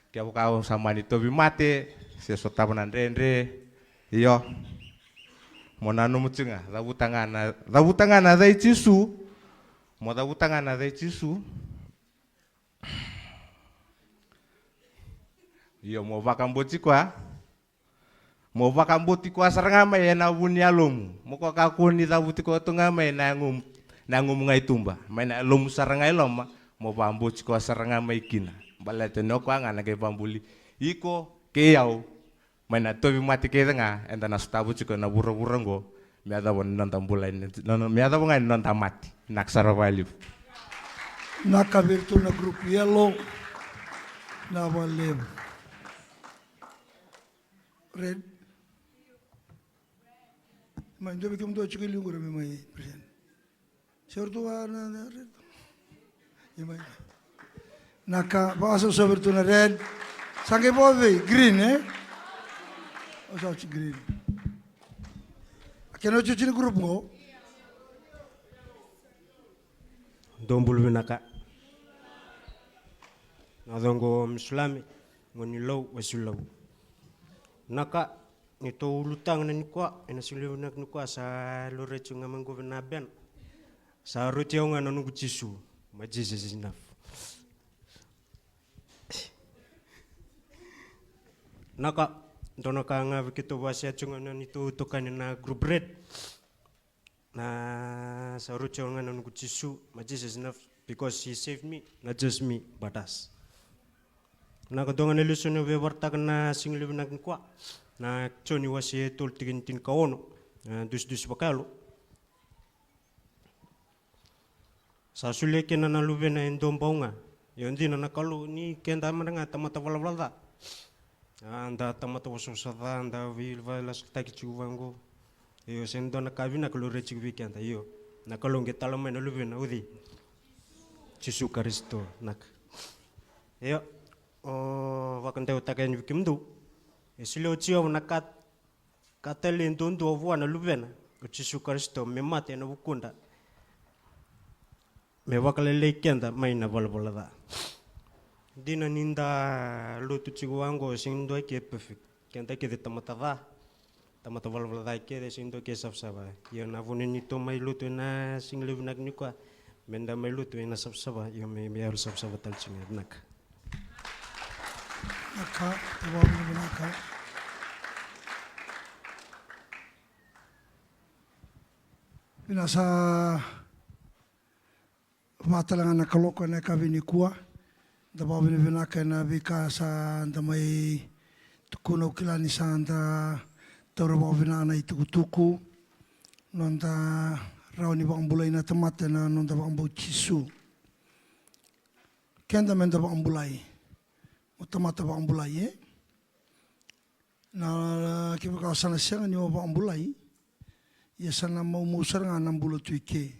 Kevaka o sa mani tauvimate, se sotava na dredre, io. Mo nanuma tiko ga, cavuta ga na, cavuta ga na yaca i Jisu. Mo cavuta ga na yaca i Jisu. Io, mo vakabauti koya. Mo vakabauti koya sara ga mai ena vu ni yalomu. Mo koya kakua ni cavuti koya tu ga mai na yagomu, na yagomu ga i tuba. Mai na yalomu sara ga i loma, mo vakabauti koya sara ga mai kina. Baleta ni o koya ga na qai vakabuli iko kei au. Mai na tauvimate kece ga, eda na sotava tiko ena vuravura qo. Me yacova ni noda bula, ni, ni, me yacova ga ni noda mate. Vinaka sara vakalevu. Vinaka vei iratou na group yellow. Vinaka vakalevu. Red. Mai, dua vei kemudou tiko e liu qori me mai present. Se o ratou a na, na red. Ia mai. Vinaka, vakasausaumi iratou na red. Sa qai vo vei, green, e? O sa oti green. A kena otioti ni group qo. Dou bula vinaka. Na yacaqu o Misulami, gone ni Lau, Wasilau. Vinaka, neitou ulutaga na nikua, ena siga vinaka nikua sa laurai tiko ga mai qo vei na bena. Sa rauti au ga na noqu Jisu, my Jesus is enough. Vinaka, dua na ka ga vei keitou wasea tiko ga na neitou itokani na group red. Na sa rauti au ga na noqu Jisu, my Jesus is enough, because he saved me, not just me, but us. Vinaka, dua ga na lesoni au via vakaraitaka na siga levu vinaka nikua. Na Joni wase e tolu tikina tinikaono, e, dusidusi vakayalo. Sa solia kina na Luvena e dua bau ga. Io, dina na Kalou, ni keda mada ga tamata valavala ca. A, da tamata wasawasa ca, da veivakalasilaki tiko vaqo. Io, sega ni dua na ka vinaka laurai tiko vei keda. Io, na Kalou qai tala mai na Luvena, o cei? Jisu Karisito, vinaka. Io, au vakadewataka yani vei kemudou. E solia o Jiova na ka, ka talei duadua vua na Luvena, o Jisu Karisito, me mate ena vukuda. Me vakalailai keda mai na valavala ca. Dina ni da lotu tiko vaqo, sega ni dua ke perfect. Keda kece tamata ca, tamata valavala ca kece, sega ni dua ke savasava. Ia na vuna ni tou mai lotu ena siga levu vinaka nikua, Me da mai lutu ena savasava, io me, me yalo savasava tale tiko ga, vinaka. Vinaka, vinaka. Vinaka sa vaka tale ga na kaloko ena yakavi nikua. Da vakavinavinaka ena veika sa da mai tukuna, au kila ni sa da taura vakavinaka na itukutuku. Noda rawa ni vakabulai na tamata ena noda vakabauti Jisu. Keda me da vakabulai. Mo tamata vakabulai, e? Na kevaka sa na sega ni o vakabulai, ia sa na maumau sara ga na bula tu i ke.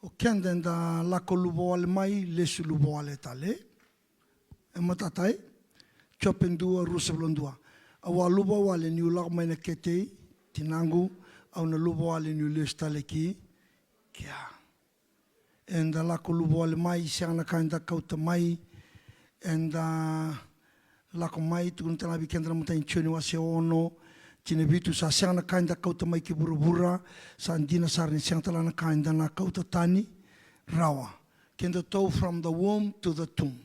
O keda eda lako luvawale mai, lesu luvawale tale. E matata, e? Jope dua, ruasagavulu ka dua. Au a luvawale niu lako mai na kete i tinaqu, au na luvawale niu lesu tale ki kea. Eda lako luvawale mai, sega na ka eda kauta mai. Eda lako mai, tukuna tale ga vei keda na imatai ni Joni wase ono, tinivitu, sa sega na ka eda kauta mai ki vuravura, sa dina sara ni sega tale ga na ka eda na kauta tani rawa. Kedatou from the womb to the tomb.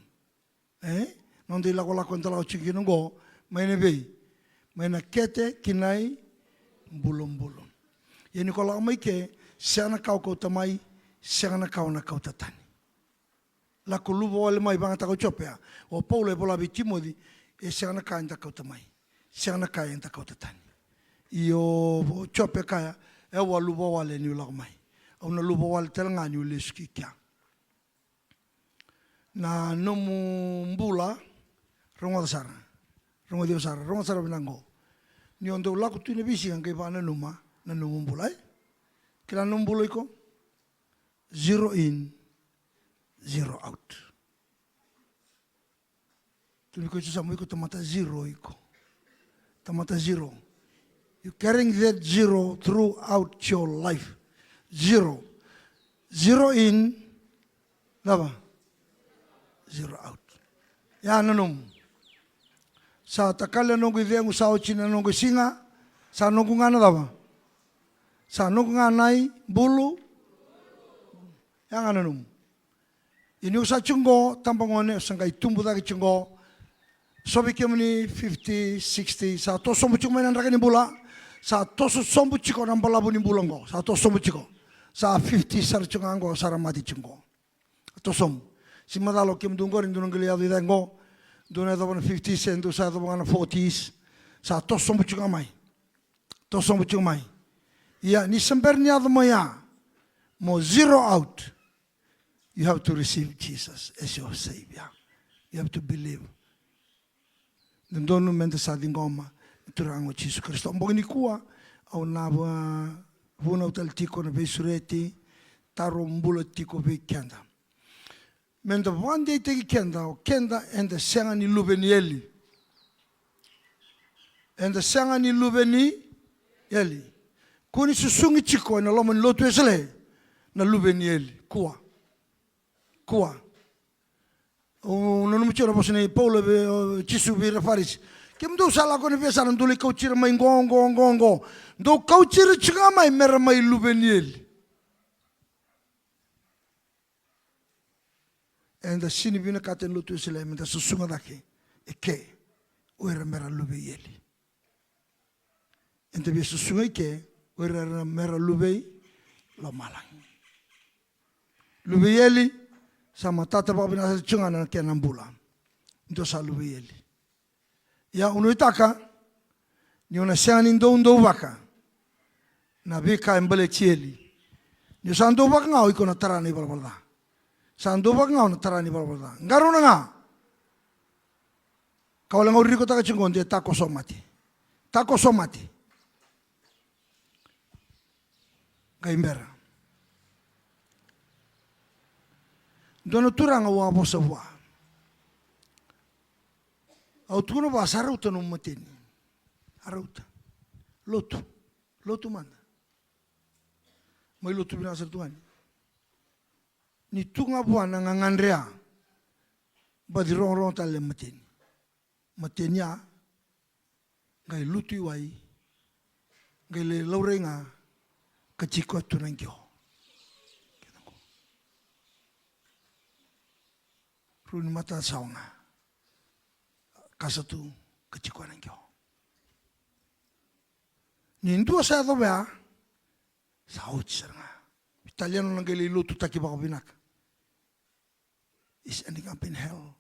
E? Noda ilakolako eda lako tiko kina oqo, mai na vei? Mai na kete ki na ibulubulu. Ia ni ko lako mai ke, sega na ka o kauta mai, sega na ka o na kauta tani. Lako luvawale mai, vagataka o Jope ya. O Paula e vola vei Timoci, e sega na ka eda kauta mai, sega na ka eda kauta tani. Io, o Jope kaya, e, au a luvawale niu lako mai. Au na luvawale tale ga niu lesu ki kea. Na nomu bula, rogoca sara. Rogoci au sara, rogoca sara vinaka oqo. Ni o dau lako tu ena veisiga qai vakananuma na nomu bula, e? Kila na nomu bula iko? Zero in, zero out. Tukuna vei iko, sa mo iko tamata zero iko. Tamata zero. You carrying that zero throughout your life. Zero. Zero in, cava? Zero out. Ya na nomu. Sa takali na noqu icegu, sa oti na noqu siga, sa noqu ga na cava? Sa noqu ga na ibulu. Ya ga na nomu. Ia ni o sa tiko qo, tabagone, o sa qai tubu cake tiko qo. So vei kemuni fifty, sixty, sa toso sobu tiko mai na draki ni bula. Sa toso sobu tiko na balavu ni bula qo. Sa toso sobu tiko. Sa fifty sara tiko ga qo, sa ra mate tiko qo. Toso sobu. Sa macala o kemudou qori, dou na qai lai yaco i cake qo. Dou na yacova na fifties, e dou sa yacova ga na forties. Sa toso sobu tiko ga mai. Toso sobu tiko mai. Ia, ni se bera ni yaco mai ya, mo zero out. You have to receive Jesus as your Savior. You have to believe. Dodonu meda sa ciqoma na Turaga o Jisu Karisito. Bogi nikua, au na va-, vunau tale tiko na veisureti, taro bula tiko vei keda. Meda vakadeitaki keda, o keda eda sega ni luve ni eli. Eda sega ni luve ni eli. Kua ni susugi tiko ena loma ni lotu Wesele na luve ni eli. Kua. Kua. Au nanuma tiko na vosa nei Paula vei, o Jisu vei ira Farisi. Kemudou sa lako ena veiyasana, dou lai kauti ira mai qo, qo, qo, qo. Dou kauti ira tiko ga mai mera mai luve ni eli. Eda sega ni vinakata ena lotu Wesele meda susuga cake e ke o ira mera luve i eli. Eda via susuga i ke o ira mera luve i lomalagi. Luve i eli, sa matata vakavinaka sara tiko ga na kena bula. Dou sa luve i eli. Ia, au nuitaka ni o na sega ni dou, douvaka na veika e baleti eli. Ni o sa douvaka ga, o iko na tara na ivalavala ca. Sa douvaka ga, o na tara na ivalavala ca. Qarauna ga. Ka wale ga au ririkotaka tiko qo, de takoso mate. Takoso mate. Qai bera. Dua na turaga au a vosa vua. Au tukuna vua, sa rauta nomu mateni. A rauta. Lotu. Lotu mada. Mai lotu vinaka sara tu ga ni. Ni tu ga vua na gagadre ya. Baci rogorogo tale mateni. Mateni ya, qai lutu i wai, qai lai laurai ga, ka tiko tu na qio. Rau ni matasawa ga. Kasa tu ka tiko ena qio. Ni dua sa yacova ya, sa oti sara ga. Italiano na qai lai lotutaki vakavinaka. Is ending up in hell.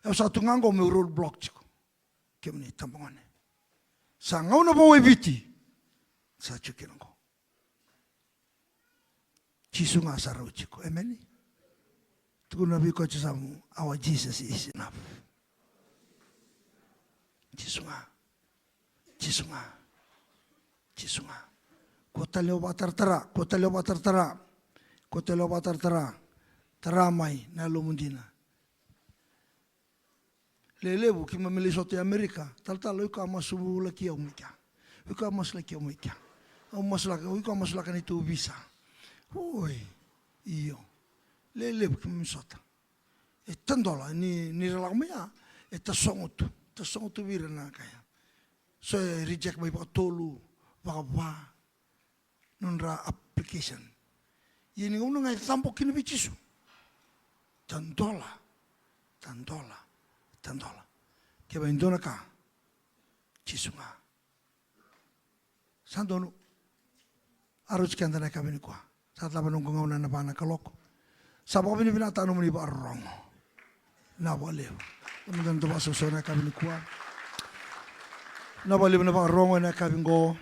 Au sa tu ga qo meu road block tiko. Kemuni tabagone. Sa gauna vou e Viti. Sa tiko kina qo. Jisu ga sa rau tiko. Emeni. Tukuna vei koya tu sa mu, our Jesus is enough. Jisu ga. Jisu ga. Jisu ga. Kua tale o vakataratara, kua tale o vakataratara. Kua tale o vakataratara. Tara mai na yalomu dina. Lelevu keimami lai sota i Amerika, talatala, o iko a masulaki au mai kea. O iko a masulaki au mai kea. Au masulaka, o iko a masulaka neitou visa. Oi, io. Lelevu keimami sota. E tadola, ni, ni ra lako mai ya, e tasogo tu. Tasogo tu vei ira na ka ya. So e reject mai vakatolu, vakava. Nodra application. Ia ni gauna ga e cabo kina vei Jisu. Tadola, tadola, tadola. Kevaka e dua na ka, Jisu ga. Sa donu. Arosi keda na yakavi nikua. Sa cava noqu gauna ena va na kaloko. Sa vakavinavinakataka nomuni vakarorogo. Vinaka vakalevu. Nomuni dau vakasoso ena yakavi nikua. Vinaka vakalevu na vakarorogo ena yakavi qo.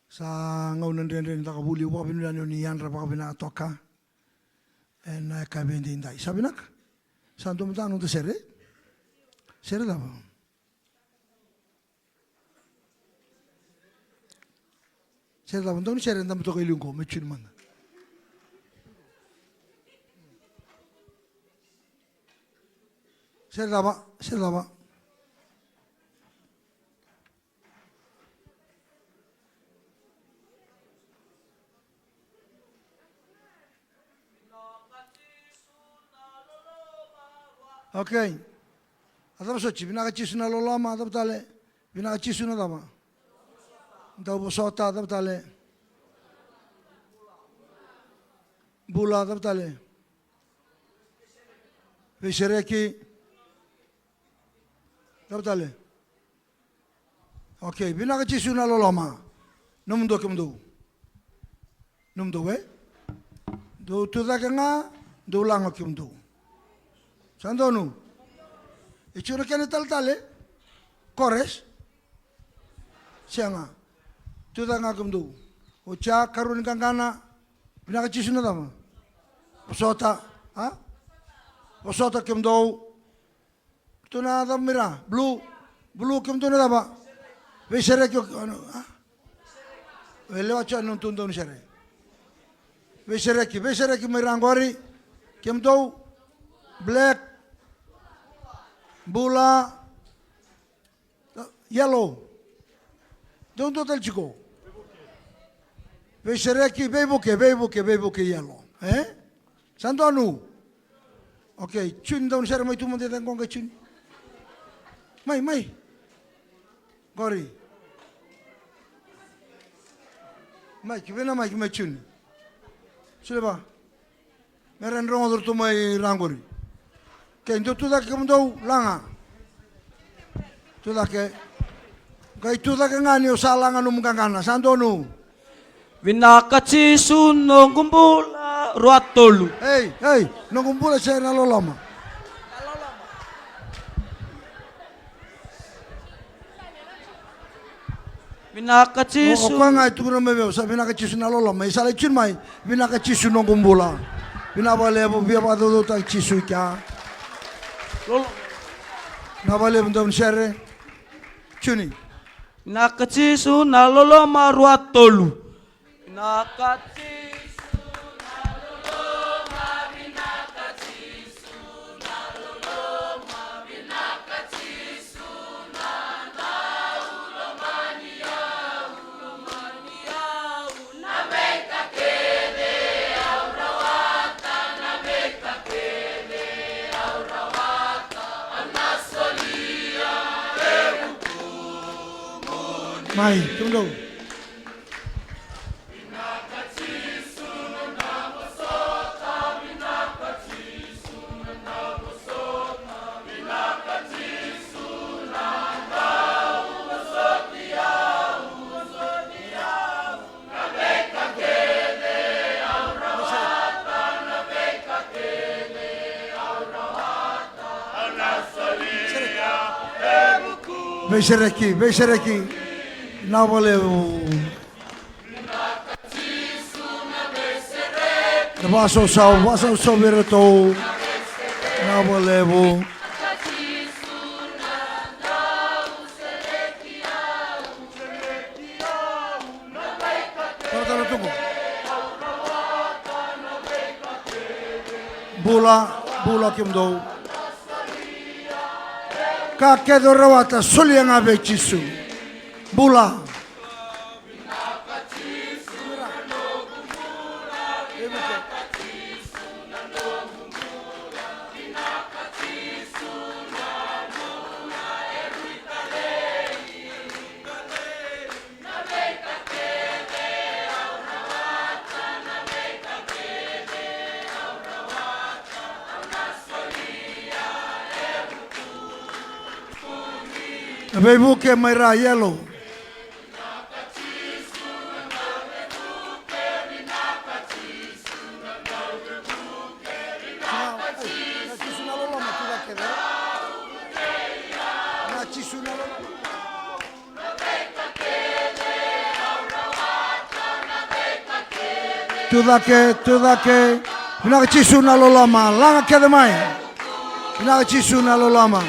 Sa gauna dredre ni caka vuli, au vakavinavinaka ni oni yadra vakavinaka toka. Ena yakavi edaidai. Sa vinaka? Sa dua mada noda sere? Sere cava? Sere cava? Dau ni sere dabe toka i liu qo, me tune mada. Sere cava? Sere cava? Okay. A cava soti? Vinaka Jisu na loloma, a cava tale? Vinaka Jisu na cava? Dau vosota, a cava tale? Bula, a cava tale? Veisereki. Cava tale? Okay, vinaka Jisu na loloma. Nomudou kemudou. Nomudou, e? Dou tu cake ga, dou laga kemudou. Sa donu? E tiko na kena taletale? Kores? Sega. Tu cake ga kemudou. Oti ya, karua ni qaqana. Vinaka Jisu na cava? Vosota. A? Vosota kemudou. Tu na cava mai ra? Blue. Blue kemudou na cava? Veisereki o, a? E lewa tiko na nodatou dau ni sere. Veisereki, veisereki mai ra qori. Kemudou. Black. Bula. Yellow. Dou dua tale tiko. Veisereki, veivuke, veivuke, veivuke yellow. E? Sa donu. Okay, Juni, dau ni sere mai tu mada i cake qo qai Juni. Mai, mai. Qori. Mai, ki vei na mai, ki mai Juni. Suleva. Me ra ni rogoca ratou mai ra qori. Kei dou tu cake kemudou, laga. Tu cake. Qai tu cake ga ni o sa laga nomu qaqana. Sa donu. Vinaka Jisu noqu bula, rua tolu. Ei, ei, noqu bula se na loloma. Vinaka Jisu. O, o koya ga e tukuna mai vei au, sa vinaka Jisu na loloma. E sa lai Juni mai, vinaka Jisu noqu bula. Vinaka vakalevu, via vakacaucautaki Jisu i kea. Lolo. Vinaka vakalevu dau ni sere. Juni. Vinaka Jisu na loloma, rua tolu. Vinaka Jisu na loloma, vinaka Jisu na loloma, vinaka Jisu na dau lomani au, lomani au, na veika kece au rawata, na veika kece au rawata, au na solia e vukumuni. Mai, kemudou. Veisereki, veisereki. Vinaka vakalevu. Na vakasausau, vakasausau vei iratou. Vinaka vakalevu. Para tale tu qo. Bula, bula kemudou. Ka kece o rawata, solia ga vei Jisu. Bula. Na veivuke mai ra, yellow. Tucake, tucake. Vinaka Jisu na loloma, laga kece mai. Vinaka Jisu na loloma.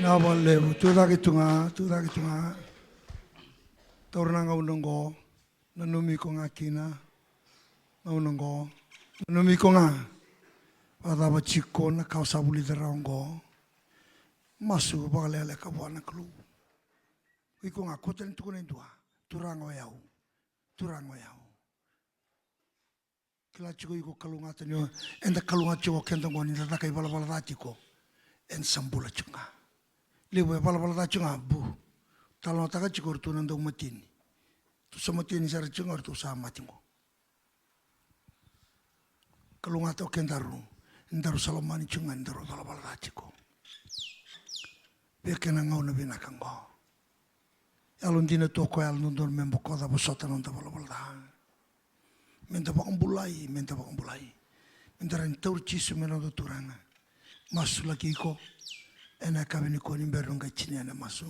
Vinaka vakalevu, tucake tu ga, tucake tu ga. Taura na gauna oqo, nanumi iko ga kina. Gauna oqo, nanumi iko ga. Vakacava tiko na ka o sa vulica rawa oqo? Masu vakalekaleka vua na Kalou. Iko ga, kauta tale, tukuna e dua. Turaga o yau. Turaga o yau. Kila tiko iko, kalougata ni o, eda kalougata tiko o keda oqo ni da caka ivalavala ca tiko. Eda sa bula tiko ga. Levu e valavala ca tiko ga, bu. Talanoataka tiko o ratou na daumateni. Ratou sa mateni sara tiko ga, o ratou sa mate oqo. Kalougata o kedaru, ni daru sa lomani tiko ga ni daru valavala ca tiko. Vei kena gauna vinaka oqo. Yalodina tu o koya, yalododonu me bokoca, vosota na noda valavala ca. Me da vakabulai, me da vakabulai. Me da rawa ni tauri Jisu me noda Turaga. Masulaki iko ena yakavi nikua ni bera niu qai tinia na masu.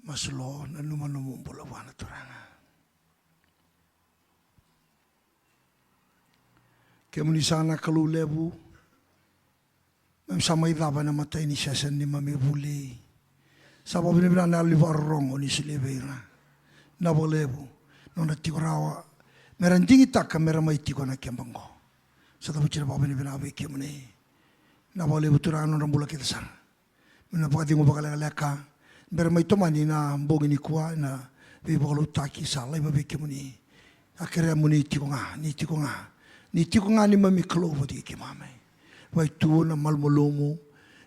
Masu lo, nanuma nomu bula vua na Turaga. Kemuni saka na Kalou levu, mami sa mai cava ena imatai ni session ni mami vuli. Sa vakavinavinaka na yalo ni vakarorogo ni solia vei ira. Vinaka vakalevu, nodra tiko rawa, mera digitaka mera mai tiko ena keba oqo. Sa cavuti na vakavinavinaka vei kemuni. Vinaka vakalevu Turaga na nodra bula kece sara. na vakacegu vakalekaleka. Bera mai tomani na bogi nikua na veivakalotutaki sa laiva vei kemuni. A kerea mo ni tiko ga, ni tiko ga, ni tiko ga neimami Kalou vata kei keimami. Vaitu na malumalumu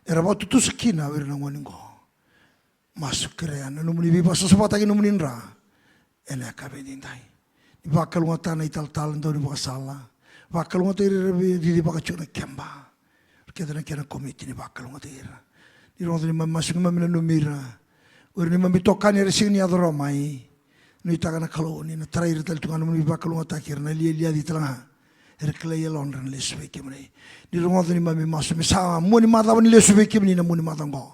era vakatutusa kina o ira na gone oqo. Masu kerea na nomuni veivakasasavataki, nomuni dra ena yakavi edaidai. Ni vakalougatataka na italatala, dau ni vakasala. Vakalougatataki ira era via cicivaka tiko na keba. Kece na kena komiti ni vakalougatataki ira. Ni rogoca neimami masu, neimami nanumi ira. O ira neimami itokani era sega ni yaco rawa mai. Nuitaka na Kalou ni na tarai ira tale tu ga na nomuni vakalougatataki ira na lialia tale ga. Era kilai e yalodra na lesu vei kemuni. Ni rogoca neimami masu me sa mua ni macawa ni lesu vei kemuni na mua ni macawa oqo.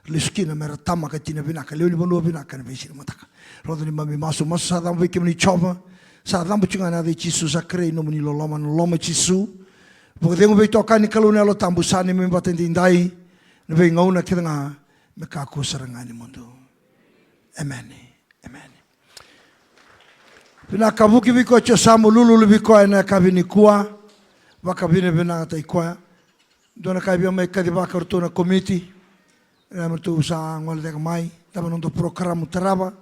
Lesu kina mera tama ka tina vinaka, lewe ni vanua vinaka ena veisiga ni mataka. Rogoca neimami masu, masu sa cabo vei kemuni Jiova. Sa cabo tiko ga ena yaca i Jisu, sa kerei nomuni loloma, na loloma i Jisu. Vakacegu veitokani Kalou na Yalo Tabu, sa neimami vata edaidai, na veigauna kece ga, me kakua sara ga ni mudu. Emeni. Emeni. Vinaka, vuki vei koya tiko sa mo lululu vei koya ena yakavi nikua. Vakavinavinakataki koya. Dua na ka e via mai kacivaka ratou na komiti. Era me ratou sa gole cake mai. Cava na noda porokaramu tarava.